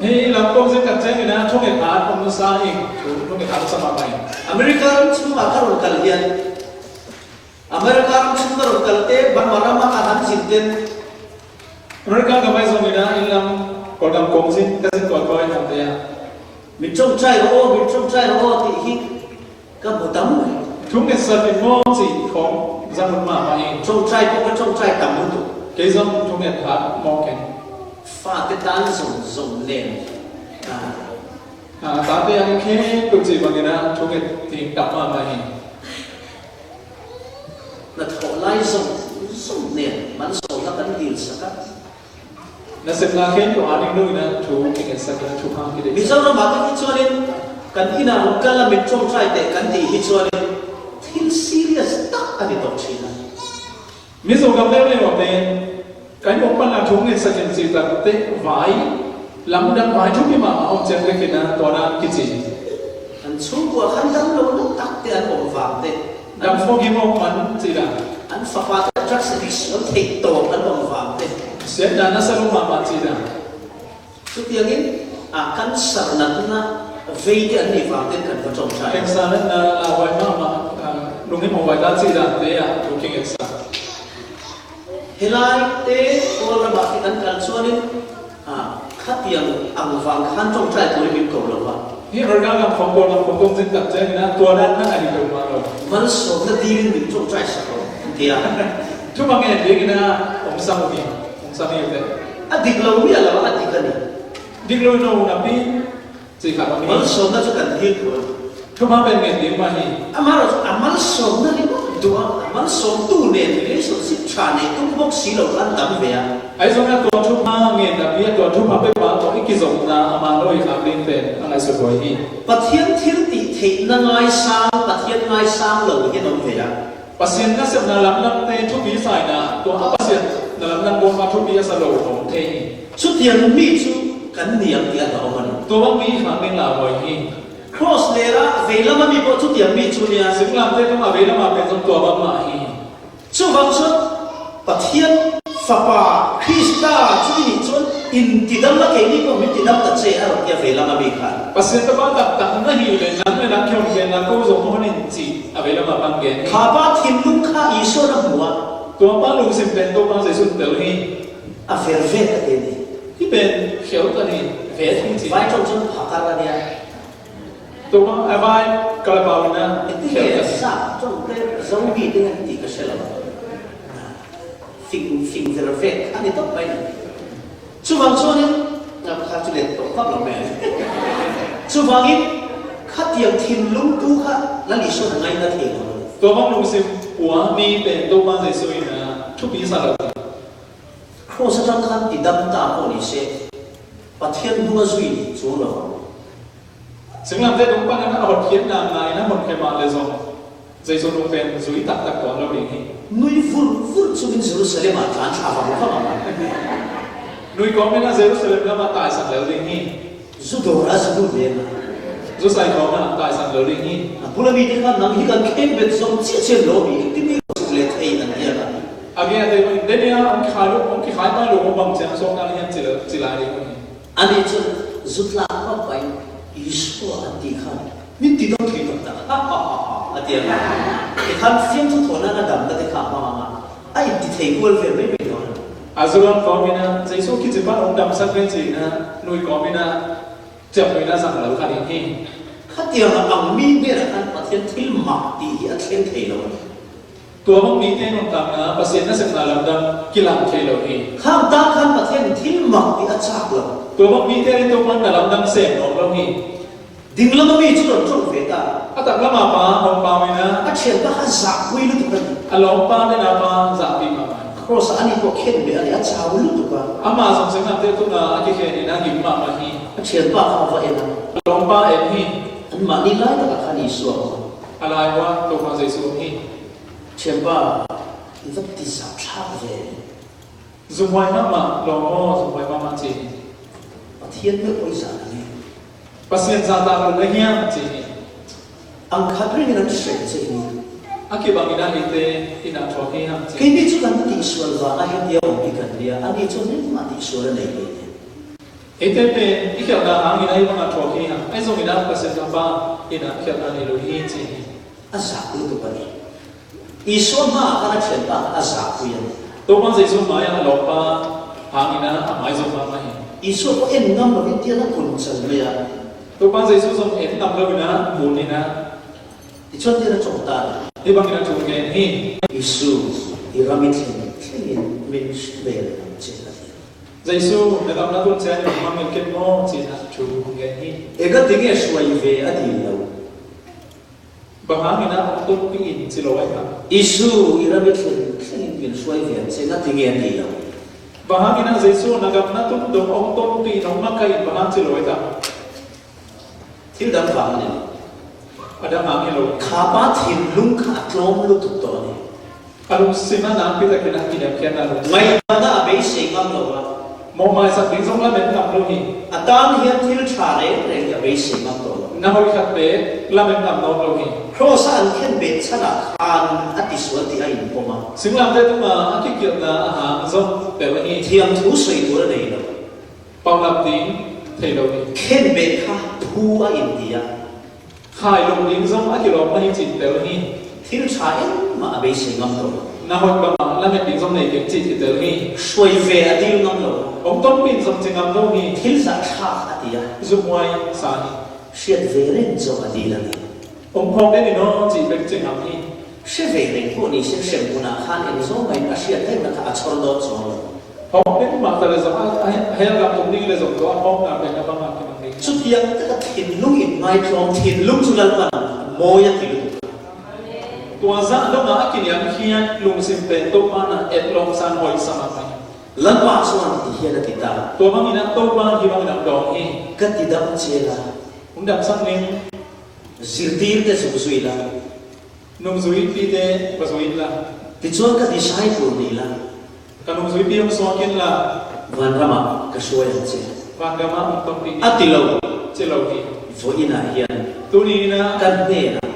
Hei lam pawh zing kan cheng ina thunget a awm nasa hi, thunget a nasa mah mai. America ram chhungah ka rawn kal hian, America ram chhung ka rawn kal te, Burma rama a han zin ten. America ka mai zawng ina in lam Kawlgam kawng zin ka zin tual pawh a inang te a. Min ṭawngṭai rawh aw, min ṭawngṭai rawh aw tih hi ka hmu tam mai. Thunget sak in maw chih khawng zang lut mah mah hi. Ṭawngṭai pawh ka ṭawngṭai tam lutuk. Kei zawng thunget hat maw keng. Fate tan zawng zawng nen. Ah. Ah, tate ang khempeuh chih bangin a thunget thing tam mah mah hi. Hnathawh lai zawng zawng nen, malsawmna kan dil sak a. Nasepna khempeuh a ring lo ina thu i ngen sak ina thupha ki dei. Mizoramah te hi chuanin kan inah rawn kal a, min ṭawngṭai teh kan tih hi chuanin thil serious tak a ni tawh ṭhin a. Mizo gam leu leu te kan awm panah thu ngen sak in chih tak te vai lam dang vai thupi mah a awm chiang te khin a tuana kichi. An chhungkua khan dam lo na tak te an awm vang te. Dam forgive awk man chih dan. An fapa te drugs addict an theih tawh an awm vang te. Siatna nasa lo mah mah chih dan. Chutiangin, a, cancer natna vei te an nih vang ten kan va ṭawngṭai. Cancer natna, a, vai mah mah, a, lungin awm vai ta chih dan te a thu ki ngen sak. Helai te Kawlramah te kan kal chuanin, a, khatiang ang vang khan ṭawngṭai turin min ko lo va. Hi America lam khawng Kawl lam khawng kawng zin tak chiang ina tuana na a ni lo mah lo. Malsawmna dilin min ṭawngṭai sak lo, tia. Thupha ngen ding ina awm sak u ni, awm sak ni u te. A dik lo miah lo, a dik a ni. Dik lo no na pi, chi kha lo ni. Malsawmna chu kan dil tur a. Thupha pen ngen ding mah hi. Amaherawhchu a malsawmna ringawt duh a, a malsawmtu nen relationship ṭha nei tum bawk si lo khan tam ve a. Ahi zongin a tua thupha ngen a pi a, tua thupha pepa tawh i kizawmna a man lo i khak ding pen a ngaihsut huai hi. Pathian thil tih theihna ngaisang, Pathian ngaisang lo hian awm ve a. Pasian nasepna lam dangte thupi sa ina, tua a Pasian na lam dang bawma thupi a sa lo awm thei hi. Chutiang mi chu kan ni ang tih a dah awm a ni. Tua bang mi i khak ding lauhuai hi. Cross lera veilam a mi pawh chutiang mi chu nia. Singlamteh tawng a veilam a pek zawng tua bang mah hi. Chuvang chuan Pathian Fapa Krista chu i nih chuan intidamna keini pawh min tidam ta che a rawn tia veilam a mi khan. Pasian tapa tak tak na hi leh nang leh nang khawngaihna ko zawng hmawh in chih a veilam a kan gen. Khapa thinlung kha Isua na hmu a. Tua pa lungsim pen Topa Jesu'n tel hi. A ver vet a ti ni. Hi pen khel ta ni, vet hi chi. Vai ṭawng chuan phakar a nia. Tua a vai kalapau ina. Engtin nge sa ṭawng te Zomi te nge tih ka hre lo. Fing, fing ver vet a ni tawp mai ni. Chuvang chuanin, a, kha chu let tawh vak lo mai. Chuvangin khatiang thinlung tu kha Lal Isua na ngaina thei lo. Tua bang lungsim pua mi pen Topa Jesu'n a thupi sa lo. Cross aṭang khan tidam ta pawh ni se, Pathian hnunga zui ni chuang lo. Singlamteh tung panin a hotkhiatna ngaina hmun khe mah leh zawng, Jesu hnung pen zui tak tak tuan lo ding hi. Nui vur vur chungin Jerusalem-ah tlan thla vang vang ang. Nui kawmin a Jerusalem lamah taisan lo ding hi. Zu dawra zu lut lem a. Zu sai kawmin taisan lo ding hi. A bula mite khan nang hi kan kheng bet zawng chiah chiah lo mi, engtin nge suk leh thei an ti a. A ge a te, denia an kikhai lo, an kikhai pai lo bang chiang sawm nan hian chi lo, chi lai ding hi. Ani chuan zu tlak vak pahin, "Isua," an tih khan, "Min ti dawng thei tawp tak, ha, ha, ha, ha," a ti a. Tikhan fiamthu thawhna a damna te kha a hmang ang a, a inti thei kual ve mai mai dawn a. A zu rawn kawmin a, Jesu kichi pan awm dam sak ve chi ina, nui kawmin a, chiam nuina zang lo kha ding hi. Khatiang ang mi hnenah khan Pathian thil mak tih hi a thleng thei lo a ni. Tua bang mite nuntakna Pasian nasepna lamdang kilang thei lo hi. Khang tak khan Pathian thil mak tih a chak lo. Tua bang mite rin Topan na lamdang sem awm lo hi. Ding lama mi chu rawn ṭawng ve ta. A tak lama pa, hawng pa mai na. A ṭhianpa kha zahpui lutuk a ni. A lawmpa nena pa zahpui mah mai. Cross-ah a ni pawh khen leh a ni, a chau lutuk a. Amah zawng seng lam te tunga a kikhen in a ngim mah mah hi. A ṭhianpa kha va en a. A lawmpa en hi. Anmahni lai takah khan Isua a awm. A lai uah Topa Jesu hi. Ṭhianpa, i va ti zah thlak ve. Zumhuai mahmah, lawm aw, zumhuai mahmah chi. Pathian meuh pawh i zah ang e. Pasian zah tak lo na hiam chi. Ang khat ringin an hrem che hi. A kibangin ah eite in ah thuak hi hang che. Keini cu kan tihsual vang a heti a om hi kan ria, ani cu nengmah tihsual a nei ve. Eite pen i khialhna hangin ah hi bangah thuak hi hang, ahi zongin ah Pasian Fapa in ah khialhna nei lo hi ci hi. A zak lutuk a ni. Isua hma a khan a ṭhianpa a zak pui a ni. Topa Jesuh hmaiah a lawmpa hangin ah a maizum mahmah hi. Isua pawl en ngam lo in tiang a kun cang mai a. Topa Jesuh zong en ngam lo in ah kun in ah. Tichuan tiang a ṭawng ta. Hi bangin a thu ngen hi. Isu, i ram i thleng, thlengin min bel lam chin a ti. Jesuh, na gamna tun ciang in hmang min ken maw, ci-in a thu ngen hi. E ka ti nge hruai ve a dil lo. Bang hangin ah hong tonpih in ci lo ai kha. Isu, i ram i thleng, thlengin min hruai ve an ceng a ti nge a dil lo. Bang hangin ah Jesuh, na gamna tun dong hong tonpih in hong makaih in bang hang ci lo ai kha. Thil dang vang a ni lo. A dang hang hi lo. Kha pa thinlung kha a tlawm lutuk tawh a ni. A lungsim ah nakpi takin a kiniamkhiatna lungsim. Ngaihdan ah a beisei ngam lo a. Mawhmaisak ding zong lamen ngam lo hi. A tan hian thil ṭha rengreng hi a beisei ngam tawh lo. Na hoih khat pek lamen ngam nawn lo hi. Cross ah an khenbeh chan ah khan a ti sual tih a inpom a. Singlamteh tungah a kikilhna a hang zong peuh a hi. Thiam thu sawi tur a nei lo. Pauhlap ding thei lo hi. Khenbeh kha phu a inti a. Khai lo ding zong a kilawm a hi cih tel hi. Thil ṭha engmah a beisei ngam lo. Na hoih bangah lamet ding zong nei keng cih kitel hi. Hruai ve a dil ngam lo. Hong tonpih in zong ci ngam lo hi. Thil zahthlak a ti a. Zumhuai sa hi. Hriat ve reng zong a dil a ni. Hong phawk den in aw cih bek ci ngam hi. Hre ve reng pawh ni se, hremhmun ah khan eng zawng mahin a hriat rengna kha a chawr dawt chuang lo. Phawk ding mah ta le zong, a, a, a hel lam tum ding le zong tua a phawkna pen a bangah kimang ding. Chutiang taka thinlung in ngaitlawm, thinlung cu Lalpan mawi a ti lutuk. Tua zah dongah a kiniamkhiat lungsim pen Topa in a etlawm san hoih sa mahmah hi. Lalpa chuan ti hian a ti ta. Tua bangin ah Topa hi bangin a dawng hi. Ka tidam che la. Hong damsak ning. Zirtirte zuk zui la. Nungzuipite va zui inla. Tichuan ka disciple ni la. Ka nungzuipi hong suak inla. Vanramah ka hruai ang che. Vanramah hong tonpih ni. A ti lo. Ci lo hi. Vawiinah hian. Tuni inah. Kan hnenah.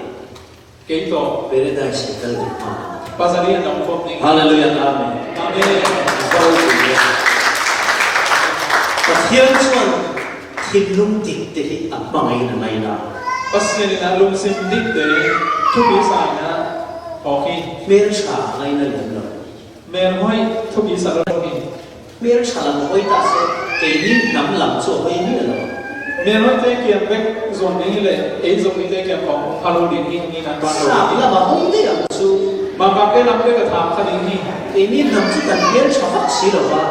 Kei tawh. Paradise hi kal ding hna. Pasal hi a dang khawm ding. Hallelujah, amen. Amen. Zo tu. Pathian chuan thinlung dikte hi a hmangaihna ngaihna. Pasian in a lungsim dikte thupi sa in a phawk hi. Hmelṭha ngaihna lem lo. Melhoi thupi sa lo hi. Hmelṭha lam hawi ta se, keini hnam lam chu a hawi miah lo. Melhoite kiang bek zuan ding hi le, ei Zomite kiang khawng hong pha lo ding hi, ni nan tuan lo ding hi. Sap lam a hawi daih ang chu. Mangkangte lam bek a tham kha ding hi. Keini hnam chu kan hmelṭha vak si lo va.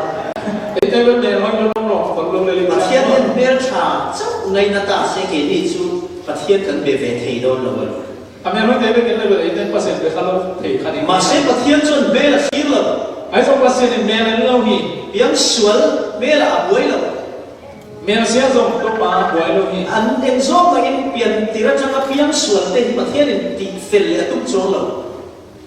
Eite lo melhoi lo lawm lawm lo le li Pathian hian hmelṭha chauh ngaihna ta se, keini chu Pathian kan be ve thei dawn lo a ni. A melhoite bek in level eight ten percent bek kha lo thei kha ding. Mahse, Pathian chuan hmel a hlir lo. Ahi zong Pasian in hmel en lo hi. Piang sual hmel a buai lo. Hmel sia zong Topa buai lo hi. An eng zawng mahin pian tir aṭanga piang sual te hi Pathian in tih fel leh a tum chuang lo.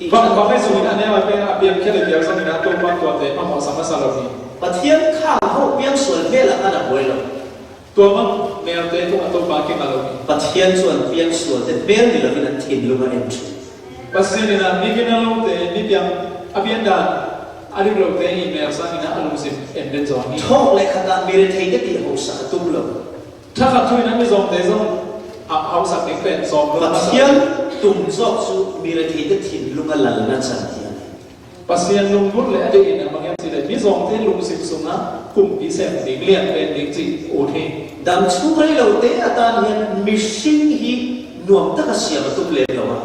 Tih bang, bang ahi zongin a neu a pia, a piang khia le piang zongin a Topa tuate hmawhsak hmasa lo hi. Pathian khang ho piang sual hmel a khan a buai lo. Tua bang hmelte tungah Topa kinga lo hi. Pathian chuan piang sualte hmel ni lovin an thinlung a en ṭhin. Pasian in a mi kinga lote, mi piang a pian dan a dik lote hi hmel sangin a lungsim en den zawng hi. Thawk leh khatah mi retheite tih hauhsak a tum lo. Thakhat thu in a mi zawngte zong a hauhsak ding pen sawm lo. Pathian tum zawk chu mi retheite thinlung a lalna chan hi a ni. Pasian lunggulh leh a deihin a bang hiam cih leh, mizawngte lungsim sungah kumpi sem ding, lian pen ding cih ut hi. Dam chhung rei lote atan hian mihring hi nuam taka siam a tum lem lo a.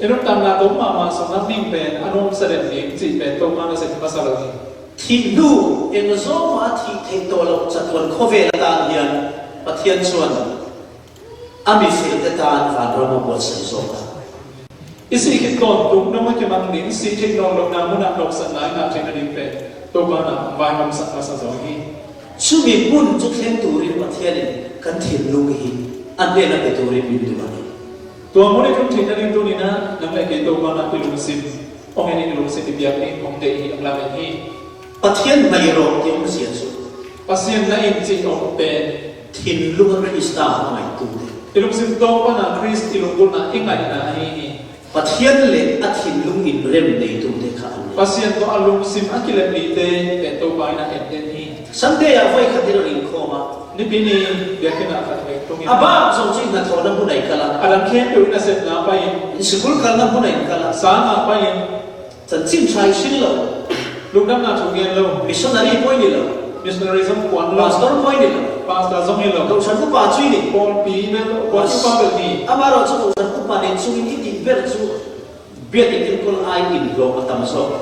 I nuntakna tum mahmah sungah ming pen a nuamsa den ding cih pen Topa nasem hmasa lo hi. Thih hnu eng zawngmah a thih theih tawh loh chatuan khawvel atan hian Pathian chuan a mifilte tan vanram a buatsaih zawk a. I sih khit tawntung dong a kimang ding, sih theih nawn lohna hmunah nawhsatna i ngah theihna ding pen Topa na vaihawmsak hmasa zawng hi. Chumi hmun chu thleng turin Pathian in kan thinlung hi a hnena pe turin min duh a ni. Tua hmun i tlun theihna ding tuni-in nang leh kei Topa na i lungsim, awng in i lungsim i biak ding, awng te hi, awng lamen hi. Pathian hmairawh tih awmzia chu. Pasian na in cih awm pen. Thinlunga Krista hmangaih tute. I lungsim tawng pana Khrist i lunggulhna i ngaihna ahi hi. Pathian le a thinlung in rem neitute kha an nei. Pasian tawh a lungsim a kilem mite pen Topa in a en den hi. Sunday ah voi khat i lo ring khawm a. Nipi ni biakinn ah khat vei tung in. A bang zong cu i hnathawhna hmun ah i kal a. A dang khempeuh i nasepna pai in. Sikul kalna hmun ah i kal a. Sang ah pai in. Chanchin ṭha i hril lo. Lungdamna thu gen lo. Missionary poi ni lo. Missionary zong kuan lo. Pastor poi ni lo. Pastor zong hi lo. Kohhran upa cu i ni. Pawlpi bel, pawlpi upa bel hi. Amah ruang cu kohhran upa nen chungin i tih ber cu biakinn enkawl ai in lawm a tam zawk.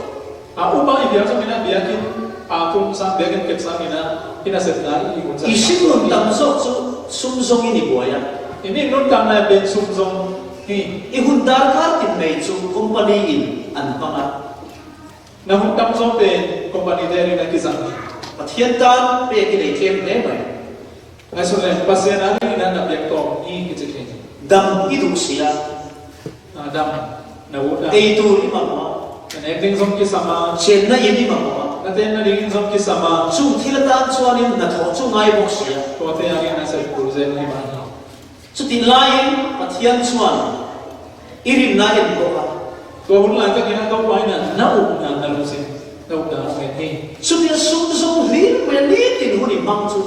A upa i biak zongin a biakinn a kum sang, biakinn kep sangin a i nasepna i hun sang. I hringnun tam zawk cu sum zongin i buai a. I hringnun tam lai pen sum zong hi. I hun darkar tinmei cu company in an hmang a. Na hun tam zaw pen company te rin a kizang hi. Pathian tan pek i nei tlem hle mai. Ngaihsun le Pasian a rin in a na piak tawm hi kici thei. Dam i duh si a. Ah, dam na ut a. Ei tur i mamawh a. Na nek ding zong kisam a. Chenna inn i mamawh a. Na tenna ding inn zong kisam a. Chung thil a tan chuanin na thawh chu ngai bawk si a. Tuate a rin a sei kul zel hi mah hi. Cuti lai-in Pathian chuan i rinna en bawk a. Tua hun laitakin a Topa in a na ukna, na lungsim, na ukna a ngen hi. Cutia sum zong hlir mai nitin hun i hmang chu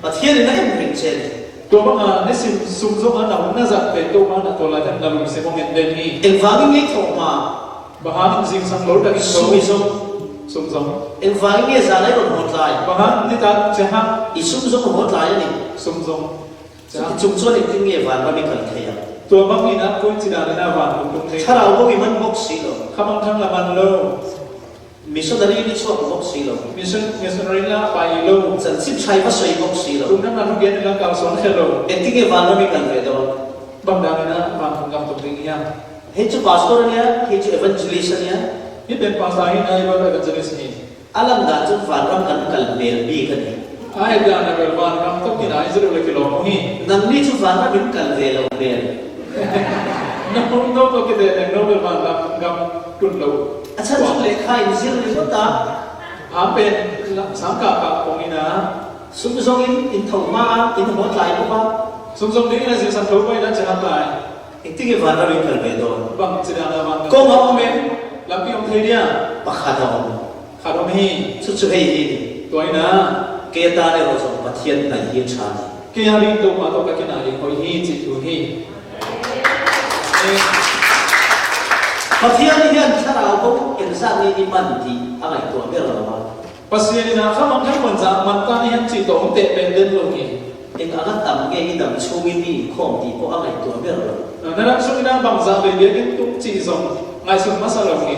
Pathian in a en reng che ni. Tua banga nisim sum zong a na hun na zat pen Topa in a tua laitakin na lungsim a ngen den hi. Engvangin nge i thawh hma? Bang hangin zingsang lo takin sum i zong. Sum zong. Engvangin nge zan a i rawn hawt lai? Bang hangin nitak ciah hang? I sum zong a hawt lai a ni. Sum zong. Cuti chung chuan engtin nge vanram i kal thei ang? Tua bangin a koi ci danin a van kum tum thei. Thlarau bo i man bawk si lo. Khamangthang la man lo. Missionary ni chuak bawk si lo. Mission, missionary la pai lo. Chanchin ṭha i va sawi bawk si lo. Lungdamna thu gen la kalsuan khe lo. Engtin nge vanram i kal ve dawn? Bang danin a van kum gam tum ding hiam? Hei chu pastor a nia, hei chu evangelist a nia. Hi pen pastor hi na, hi pen evangelist hi. A lan dan chu vanram kan kal hmel bik a ni. A hei dan a bel vanram tawkin a i zir le kilawm hi. Nangni chu vanram in kal ve lo hmel. No, no tawh kideh leng no bel vanram gam tun lo. A chhan chu lehkha in zir ringawt a. A pen sangkah kah pawngin a. Sum zongin in tho hma a, in hawt lai bawk a. Sum zong dingin a zingsang tho pawhin a chiah lai. Engtin nge vanram in kal ve dawn? Bang ci dan a van kal? Kawng a awm em? Lampi awm thei dia? Pakhat a awm. Khat awm hi. Chu chu hei hi ni. Tua hi na. Kei a tan erawh zawng Pathian hnaih hi a ṭha ni. Kei a rin Topa tawh ka kinai ding hoih hi cih thu hi. Pathian hian thlarau bo en zat nge i man tih a ngaihtuah ber lo a. Pasian in a khamangthang man zah man ta ni hian cih tawh hong teh pen den lo hi. Eng anga tam nge i dam chhungin mi inkhawm tih pawh a ngaihtuah ber lo. Na dam chhungin a bang zah vei biakinn tum cih zawng ngaihsun hmasa lo hi.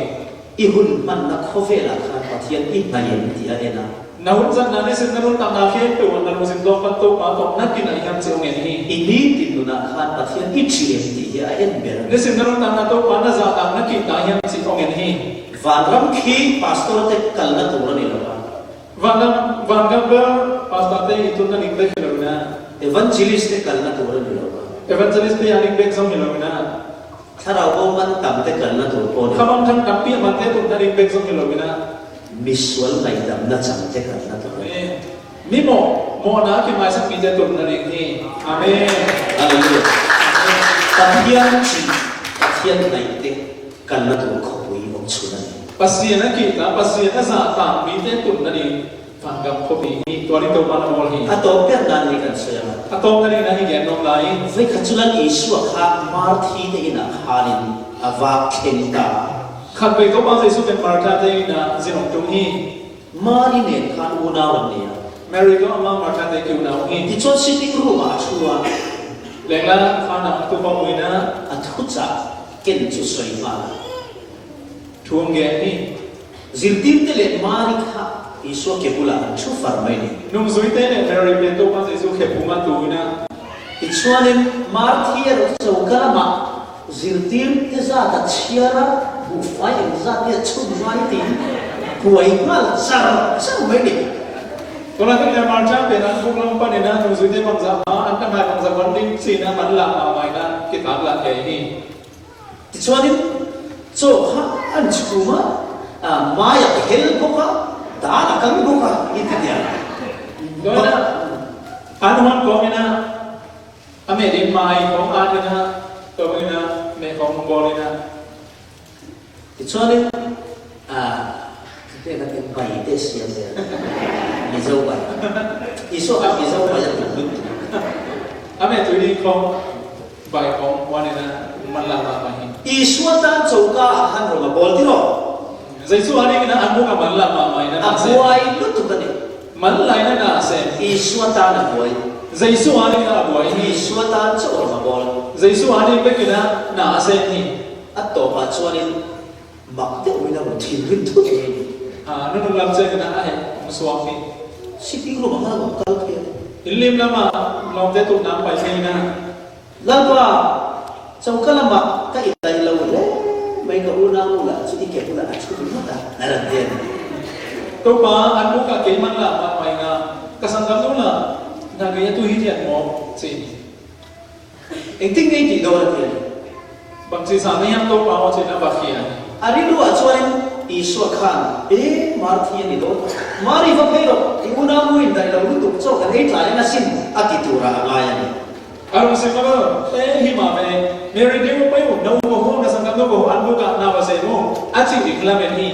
I hun hmanna khawvelah khan Pathian i hnaih em tih a en a. Na hun zatna nisim na nuntakna khempeuh ah na lungsim tawng pan Topa tawh na kinaih hiam cih hong en hi. I nitin nunah khan Pathian i ṭih em tih hi a en ber. Nisim na nuntakna Topa na zahtak na kihta hiam cih hong en hi. Vanram khi pastor te kalna tur a ni lo a. Vangam, vangam bel pastor te i tunna ding bek hi lo na. Evangelist te kalna tur a ni lo a. Evangelist te a ding bek zong hi lo na. Thlarau bo man tam te kalna tur pawh ni. Khamangthang tampi a man te tunna ding bek zong hi lo na. Misual ngaihdamna chang te kalna tur. Amen. Mi mawh, mawhna a kimaisak mite tunna ding hi. Amen. Hallelujah. Pathian ṭih, Pathian hnaih te. Kalna tur khawpui awm chhun a ni. Pasian a kihta, Pasian a zahtak mite tunna ding vangam khawpui hi, tua ding Topa na mawl hi. A tawp ber dan hi kan sawi ang a. A tawpna dingin a hi gen nuam lai. Veikhat chu Lal Isua kha Marthi te inah khalin a vak thleng ta. Khatvei Topa Jesu pen Martha te inah zin awm ṭung hi. Mari nen khan unau an nei a. Mary tawh amah Martha te kiunau hi. Tichuan sitting room ah a ṭhu a. Lengla khan ah tu pawh muina. A thuchah ken chu sawi hma. Thu an gen hi. Zirtirte leh Mari kha Isua ke bulah an ṭhu far mai ni. Nungzuite leh Mary pen Topa Jesu khe puma tuina. Tichuanin Marthi erawh choka lamah zirtirte zata chhiar a, buhfai engzat te a chhum ngai tiin buai nghal char char mai ni. Tua lai tak hian Martha pen an buk lam panin a nungzuite bangzah hma an tanghai bangzah wan ding chin a man lah mahmah in a kithak lah thei hi. Tichuanin chaw kha an chhum a, a, mai a khel bawk a, dan a kang bawk a, i ti tia. Tua in a, an hman kawmin a, a meh ding mai khawng an in a, tua bangin a meh khawng bawl in a. Tichuan in, a, te ka teng bai te siam te. Mizo bai. Isua kha Mizo bai a tum lut. A meh tui ding khawng bai khawng uan in a man la mahmah hi. Isua tan choka a khan rawng a bawl tiraw. Jesu a dingin a an buk a man la mahmah in a, a buai lutuk a ni. Man la in a na a sem. Isua tan a buai. Jesu a dingin a buai hi. Isua tan chauh rawng a bawl. Jesu a ding bekin a na a sem hi. A tawpah chuan in mak deuh in a rawn thil rin thut a ni. A, nunung lam chengin a a heh awm suak hi. Sitting room ah khan a rawn kal thei a ni. In lim lamah lawmte tut nan pai thei in a. Lalpa, choka lamah ka in daih lo hle mai, ka unau nu lah chu i ke bulah a thu tum ngawt a, a rawn ti a ni. Topa, an buk ah kei man la mahmah in a, ka sanggamnu lah na kei a tu hi thian maw, chi. Engtin nge i tih dawn a ti a ni. Bang chi sa na hiam Topa aw, chi in a va khia a ni. A rilruah chuan Isua khan, e, Marthi a ni dawn. Mari, va phei rawh, i unau nu in daih lo lutuk chauh kan ei tlai ang a sin, a ti turah a ngai a ni. A rawn sim a, e, hi mah ve, Mary, ding u, paih u, na u ka haw, na sanggamnu ka haw, an buk ah na va sem u, a chi ding lam em hi.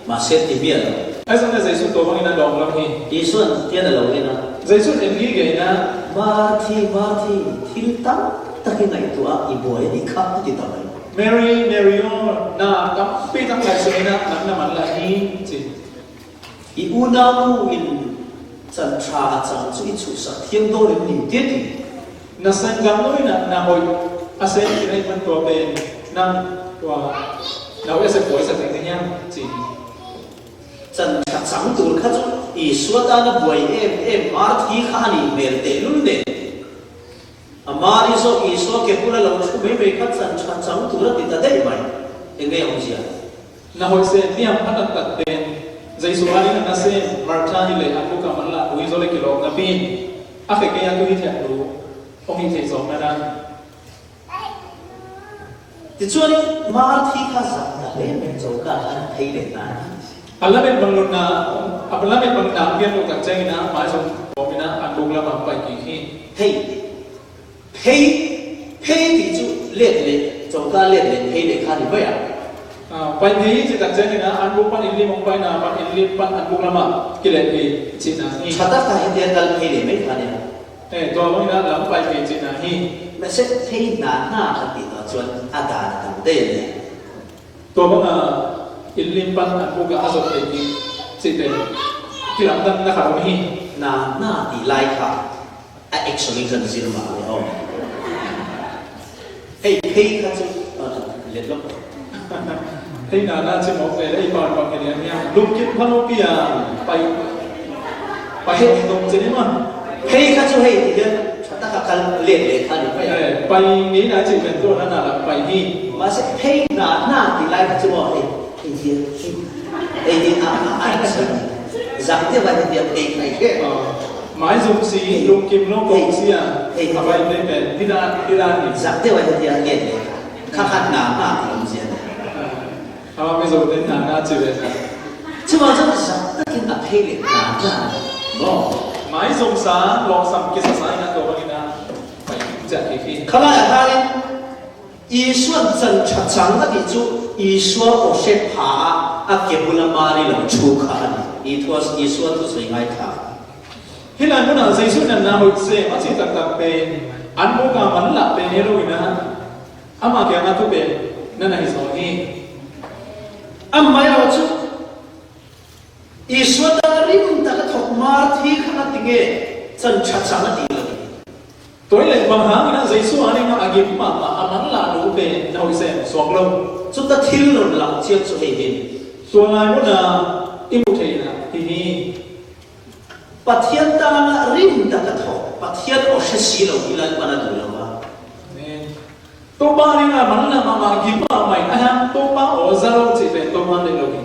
Mahse, ti miah lo. A zawng a Jesu tua bangin a dawng lam hi. Isuan tian a lo en a. Jesu'n en ngei ngei a. Marthi, Marthi, thil tam tak i ngaihtuah a, i buai a ni kha, a ti ta mai. Mary, Mary aw, na tampi tak ngaihsun in a, nang na man la hi, chi. I unau nu in chan ṭha a chang chu i chhuhsak thiam dawn em ni tih ti. Na sanggamnu in a na hawih a sem tih a hman tua pen nang tua na hawih a sep buai sak ding na hiam, chi. Chan ṭha chang tur kha chu Isua tana buai em em Marthi kha a nih hmel teh lul nen. A Mari zawk Isua ke bula lo thu mai mai kha chan ṭha chang tur a ti ta daih mai. Eng nge awmzia? Na hawih sem hniam a tak tak pen Jesu a dingin a na sem Martha hi leh an buk ah man lah tu hi zaw leh kilawm napi in a khe kei a tu hi thian tu awm hi thei zawkna dan. Tichuan Marthi kha zak ta hle mai, choka khan phei leh ta. A lamet bang lutna, a lamet bang dan pian lo tak chengin a mai zawng kawmin a an buk lamah pai kik hi. Hei, phei, phei tih chu let leh, choka let leh phei leh kha ni mai a. A, pai phei hi chi tak chengin a an buk pan in lim awm paina pan in lim pan an buk lamah kilet hi chihna hi. Ṭha tak kha hetia kal phei leh mai kha nia. E, tua bangin a lam pai phei chihna hi. Mahse, phei hna hna kan tih tawh chuan a dan a tam daih a ni. Tua banga in lim pan an buk ah a zawt thei tih chih pen kilamdanna khat awm hi. Hna hna tih lai kha a action in kan zir mah ni awm. Hei, phei kha chu, a, let lawk. Hei, hna hna chi mawk ve le, i pan pan ke lian hian. Lungkim kha lo pi a, pai, pai hei dawng dawng che ni ma. Phei kha chu hei ti hian, ṭha taka kal let leh kha ni pai a. Eh, pai ngei na chi ven tu na na la pai hi. Mahse, phei hna hna ti lai kha chu maw hei. Ei hi, ei hi, a, a, a, a, zak deuh a ni tia phei khai khe. Ah, mai zum si, lungkim lo kawng si a. Ei, a bai phei pen, ti dan, ti dan ni. Zak deuh a ni tia nge. Kha khat na, na, ti lawm zia ni. Ah, a ma mi zo te na, na chi ve na. Chuma chuan zak takin a phei leh na, na. Maw. Mai zum sa, lawksam kisa sa ina tawh bangin a. Pai, zak hi hi. Khalai a khalin, Isuan chan ṭha chang a tih chu Isua awhre pha a, a ke bula Mari lo ṭhu kha a ni. It was Isua thusawi ngaithla. Helai hmunah Jesu'n a na hawih sem a chih tak tak pen an buk ah man lah pen hi lo in a, ama kianga thu pen na na hi zawh hi. Amah erawh chu Isua tana rim taka thawk Marthi kha a ti nge chan ṭha chang a ti lo. Tua leh bang hangin a Jesu a dingin a gim mahmah a man lah duh pen na hawih sem suak lo. Chuta thil rawn lang chiang chu hei hi. Tua lai hmuna i hmuh theihna hi hi. Pathian tana rim taka thawk, Pathian awhre si lo hi Lalpan a duh lo a. Amen. Topa a dingin a man lah mahmah gim mahmah in a hian Topa aw za lo chih pen Topa leh lo hi.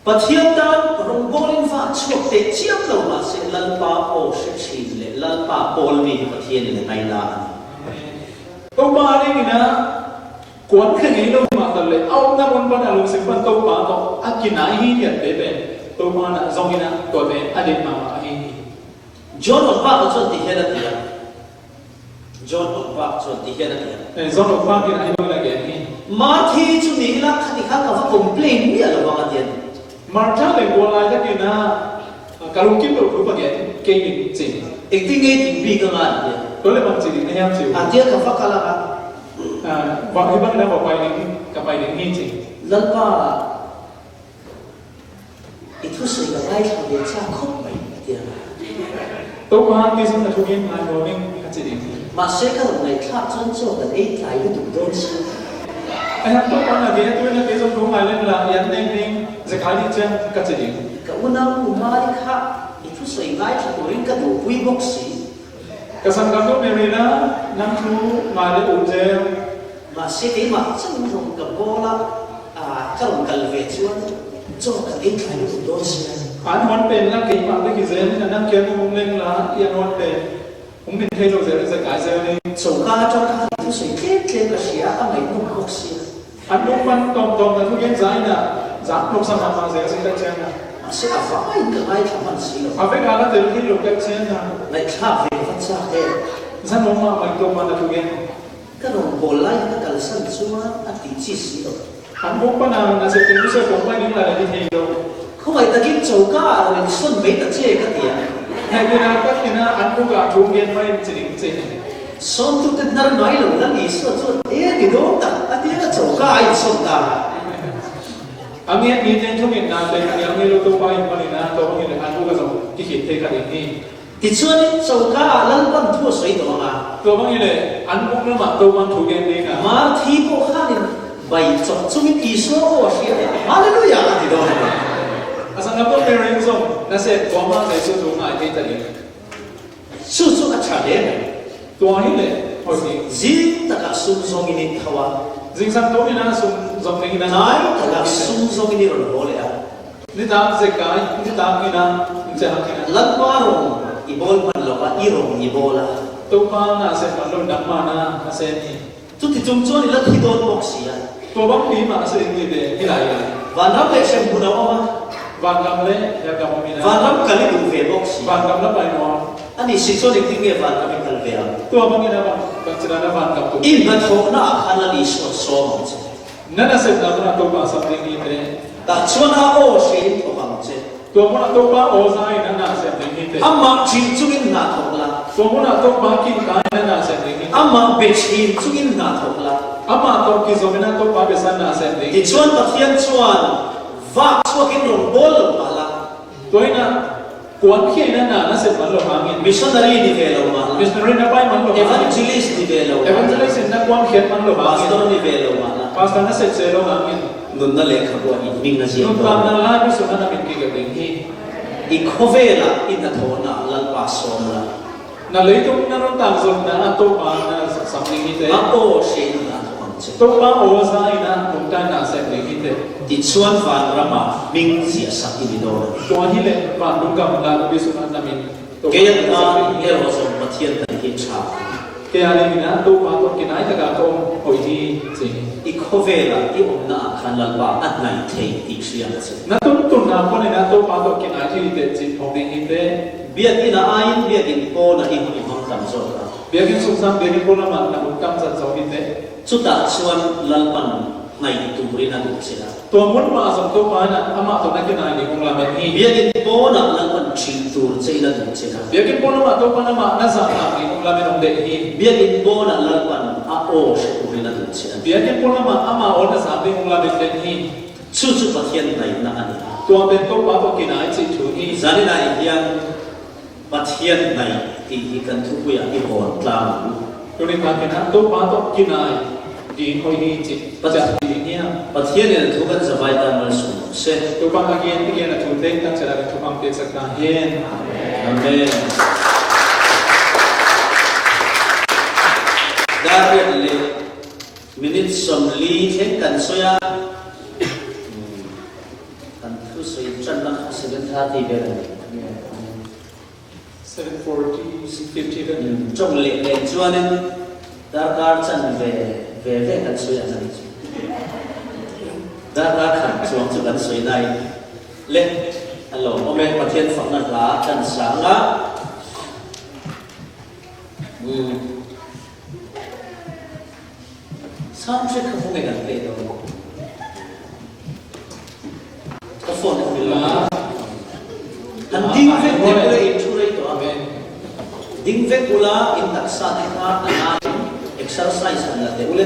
Pathian tan rawngbawlin va chhuak teh chiam lo mah se, Lalpa awhre ṭhin leh Lalpa pawl mi hi Pathian in a ngaina a ni. Topa a dingin a kuan thla ngei lo mah tak leh a awmna hmun pan a lungsim pan Topa tawh a kinai hi lian te pen Topa na zawngin a tuate a dik mahmah a hi hi. John rawn bak a chuan ti hian a ti a. John Oak Park chuan ti hian a ti a. Eh, John Oak Park in a hi lo la gen hi. Martha chu ni ila khat i kha ka va complain miah lo vang a ti a ni. Martha le Paula te kina, ah, ka lungkim lo thu ka gen kei ni chi. Engtin nge ti bik anga a ti a. Ko le bang chi ni na hiam chi. A tia ka va kal a. Ah, va hi bang na va pai ni ka pai ni ni chi. Lalpa, i thusawi ka ngaithla ve chak khawp mai, a ti a. Topa, kei zawng na thugen ngai lo ning ka chi ding. Mahse, ka rawn ngaihthlak chuan chaw kan ei tlai lutuk dawn si. Ai hang Topa na ve a tuina kei zawng thu ngai lem la, i an nek ding, Zekai ni chiang ka chi ding. Ka unau nu Mari kha i thusawi ngaithla turin ka duhpui bawk si. Ka sangkam deuh Mary na, nang thu ngai leh ut zel. Mahse, keimah chauh rawn ka bawl a, a, ka rawn kal ve chuan chaw kan ei tlai lutuk dawn si a. An huan pen la keimah te hi zel in a nang kiang awm leng la, i an huan pen hung min thei lo zel in Zekai zel ni. Choka aṭang khan i thusawi tlem tlem ka hria a, a ngaihhnawm bawk si a. An bung pan tawm tawm na thugen za in a, zak hnawk sa mah mah zel si ta chiang a. Mahse, a vangin ka ngaithla hman si lo. A vek a la tel thei lo ka chiang a. Ngaihthlak ve ka va chak e. Za nuam mah mai tawm a na thugen. Ka rawn bawl lai ka kalsan chuan a tih chi si lo. An bung pana na se tin se pawm mai ding la ni thei lo. Khawmai takin choka a rawn insawn mai ta che ka ti a. Hei tina ka tina an bung a thu ngen mai chi ding che. Sawntu te hnar ngai lo la ni saw chuan e ni dawn tak a tia ka choka a insawn ta. A ngen ni ten thungin na te ni ang ni lo to pa in pani na to ngi le an bung a zong ki khit thei ka ding ni. Tichuanin choka ah Lalpan thu a sawi tawh ang a. Tua bang hileh an bung lamah Topan thu gen ding a. Marthi pawh khanin bai chawp chungin Isua aw a hria. Hallelujah! A ti dawn a ni. A sangkam deuh Mary zawng nasep kuama Jesu thu ngai thei ta ding. Chu chu a ṭha hle mai. Tua hileh hoi ding. Zing takah sum zawngin i tho a. Zingsang tawngin a sum zawng dingin a. Hnai takah sum zawngin i rawn haw leh a. Nitak Zekai, nitak ina, inchehak ina. Lalpa rawng i bawl hman lo a, i rawng i bawl a. Topa na a sem hman lo, nangmahna a sem hi. Chuti chung chuan i la thi dawn bawk si a. Tua bang hi mah a se in ni te, hi lai a. Vanram leh hremhmun a awm a. Vanram leh hremhmun a awm ina. Vanram kal i duh ve bawk si. Vanram la pai maw. A ni si chuan engtin nge vanram i kal ve ang? Tua bangin a van, kan chilana vanram tu. I hnathawhna ah khan Lal Isua sawm ang che. Na nasepna hmunah Topa sam ding hi te. Tah chuan a aw hriain thawk ang che. Tua hmunah Topa aw zain na nasep ding hi te. Amah ṭhin chungin hna thawk la. Tua hmunah Topa kin tain na nasep ding hi te. Amah be ṭhin chungin hna thawk la. Amah tawh kizawmin a Topa besan nasep ding. Tichuan Pathian chuan vak chhuakin rawn bawl lo mah la. Tua ina, kuan khiaina na nasep man lo hangin. Missionary ni ve lo mah la. Missionary na pai man lo hangin. Evangelist ni ve lo mah la. Evangelist in na kuan khiat man lo hangin. Pastor ni ve lo mah la. Pastor nasep che lo hangin. Nunna lehkhabu ah in hming a ziak dawn. Nuntakna lai bi sungah na min kigelh ding hi. I khawvelah i hnathawhna Lalpa sawm la. Na leitung na rawn tang zawkna a Topa na sam ding hi te. A aw hriain hna thawk ang che. Topa aw zain a kum tan na sem ding hi te. Tichuan vanrama hming ziahsak i ni dawn. Tua hileh vanram gam lalpi sungah na min Topa. Kei a tan erawh zawng Pathian hnaih hi ṭha. Kei a dingin a Topa tawh kinai taka ka awm hoih hi chi. I khawvela i awmna ah khan Lalpa a hnaih thei tih hria ang che. Na tun tunna pawn in a Topa tawh kinai thei teh chi phawk ding hi te. Biak ina aiin biak in pawna i hun i hmang tam zawk a. Biak in sungsang biak in pawn lamah na hun tam zat zo hi te. Chutah chuan Lalpan hnaih turin a duh che a. Tua hmun mah zawng Topa in amah tawh na kinai ding hung lamen hi. Biak in pawnah Lalpan ṭhin tur che in a duh che a. Biak in pawn lamah Topa in amah na zahtak ding hung lamen awm deh hi. Biak in pawnah Lalpan a aw hre turin a duh che a. Biak in pawn lamah amah aw na zak ding hung lamen deh hi. Chu chu Pathian hnaihna a ni. Tua pen Topa tawh kinai chih thu hi. Zaninah i hian Pathian hnaih tih hi kan thupuiah i hawn tlang ang. Tuni kha kina Topa tawh kinai ding hoih hi chih Pathian, chah ding hiam? Pathian in a thu kan zavai tan malsawm se. Topa a gen, i gen a thu teng kan chela kan thupha pek sak ta hen. Amen. Dar riat leh minute sawmli thleng kan sawi a. Kan thusawi ṭanna kha seven thirty vel a ni. Seven forty, six fifty vel. Ṭawng leh nen chuanin darkar chan ve, ve ve kan sawi a ni chu. Darkar khat chuang chu kan sawi nai. Le, a lawm awm e, Pathian fakna hla kan sang a. Psalm hre kha vung in an pe dawn. Ka phone a hmil la. Han ding vek vek ula in thu rei tawh a. Ding vek ula in taksa te kha a la in exercise han la te ule.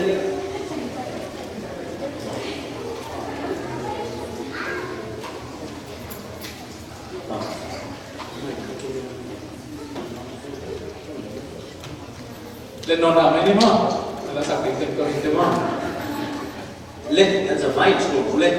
Le non a mai ni maw. Ala sak ding tek ko in te maw. Le, an za vai chu le.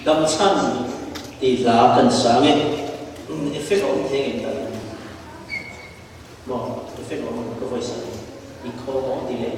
Damchan ti za kan sang e. Effect a um thei ngai ta. Maw, effect a um ka voice a. I kho maw ti le.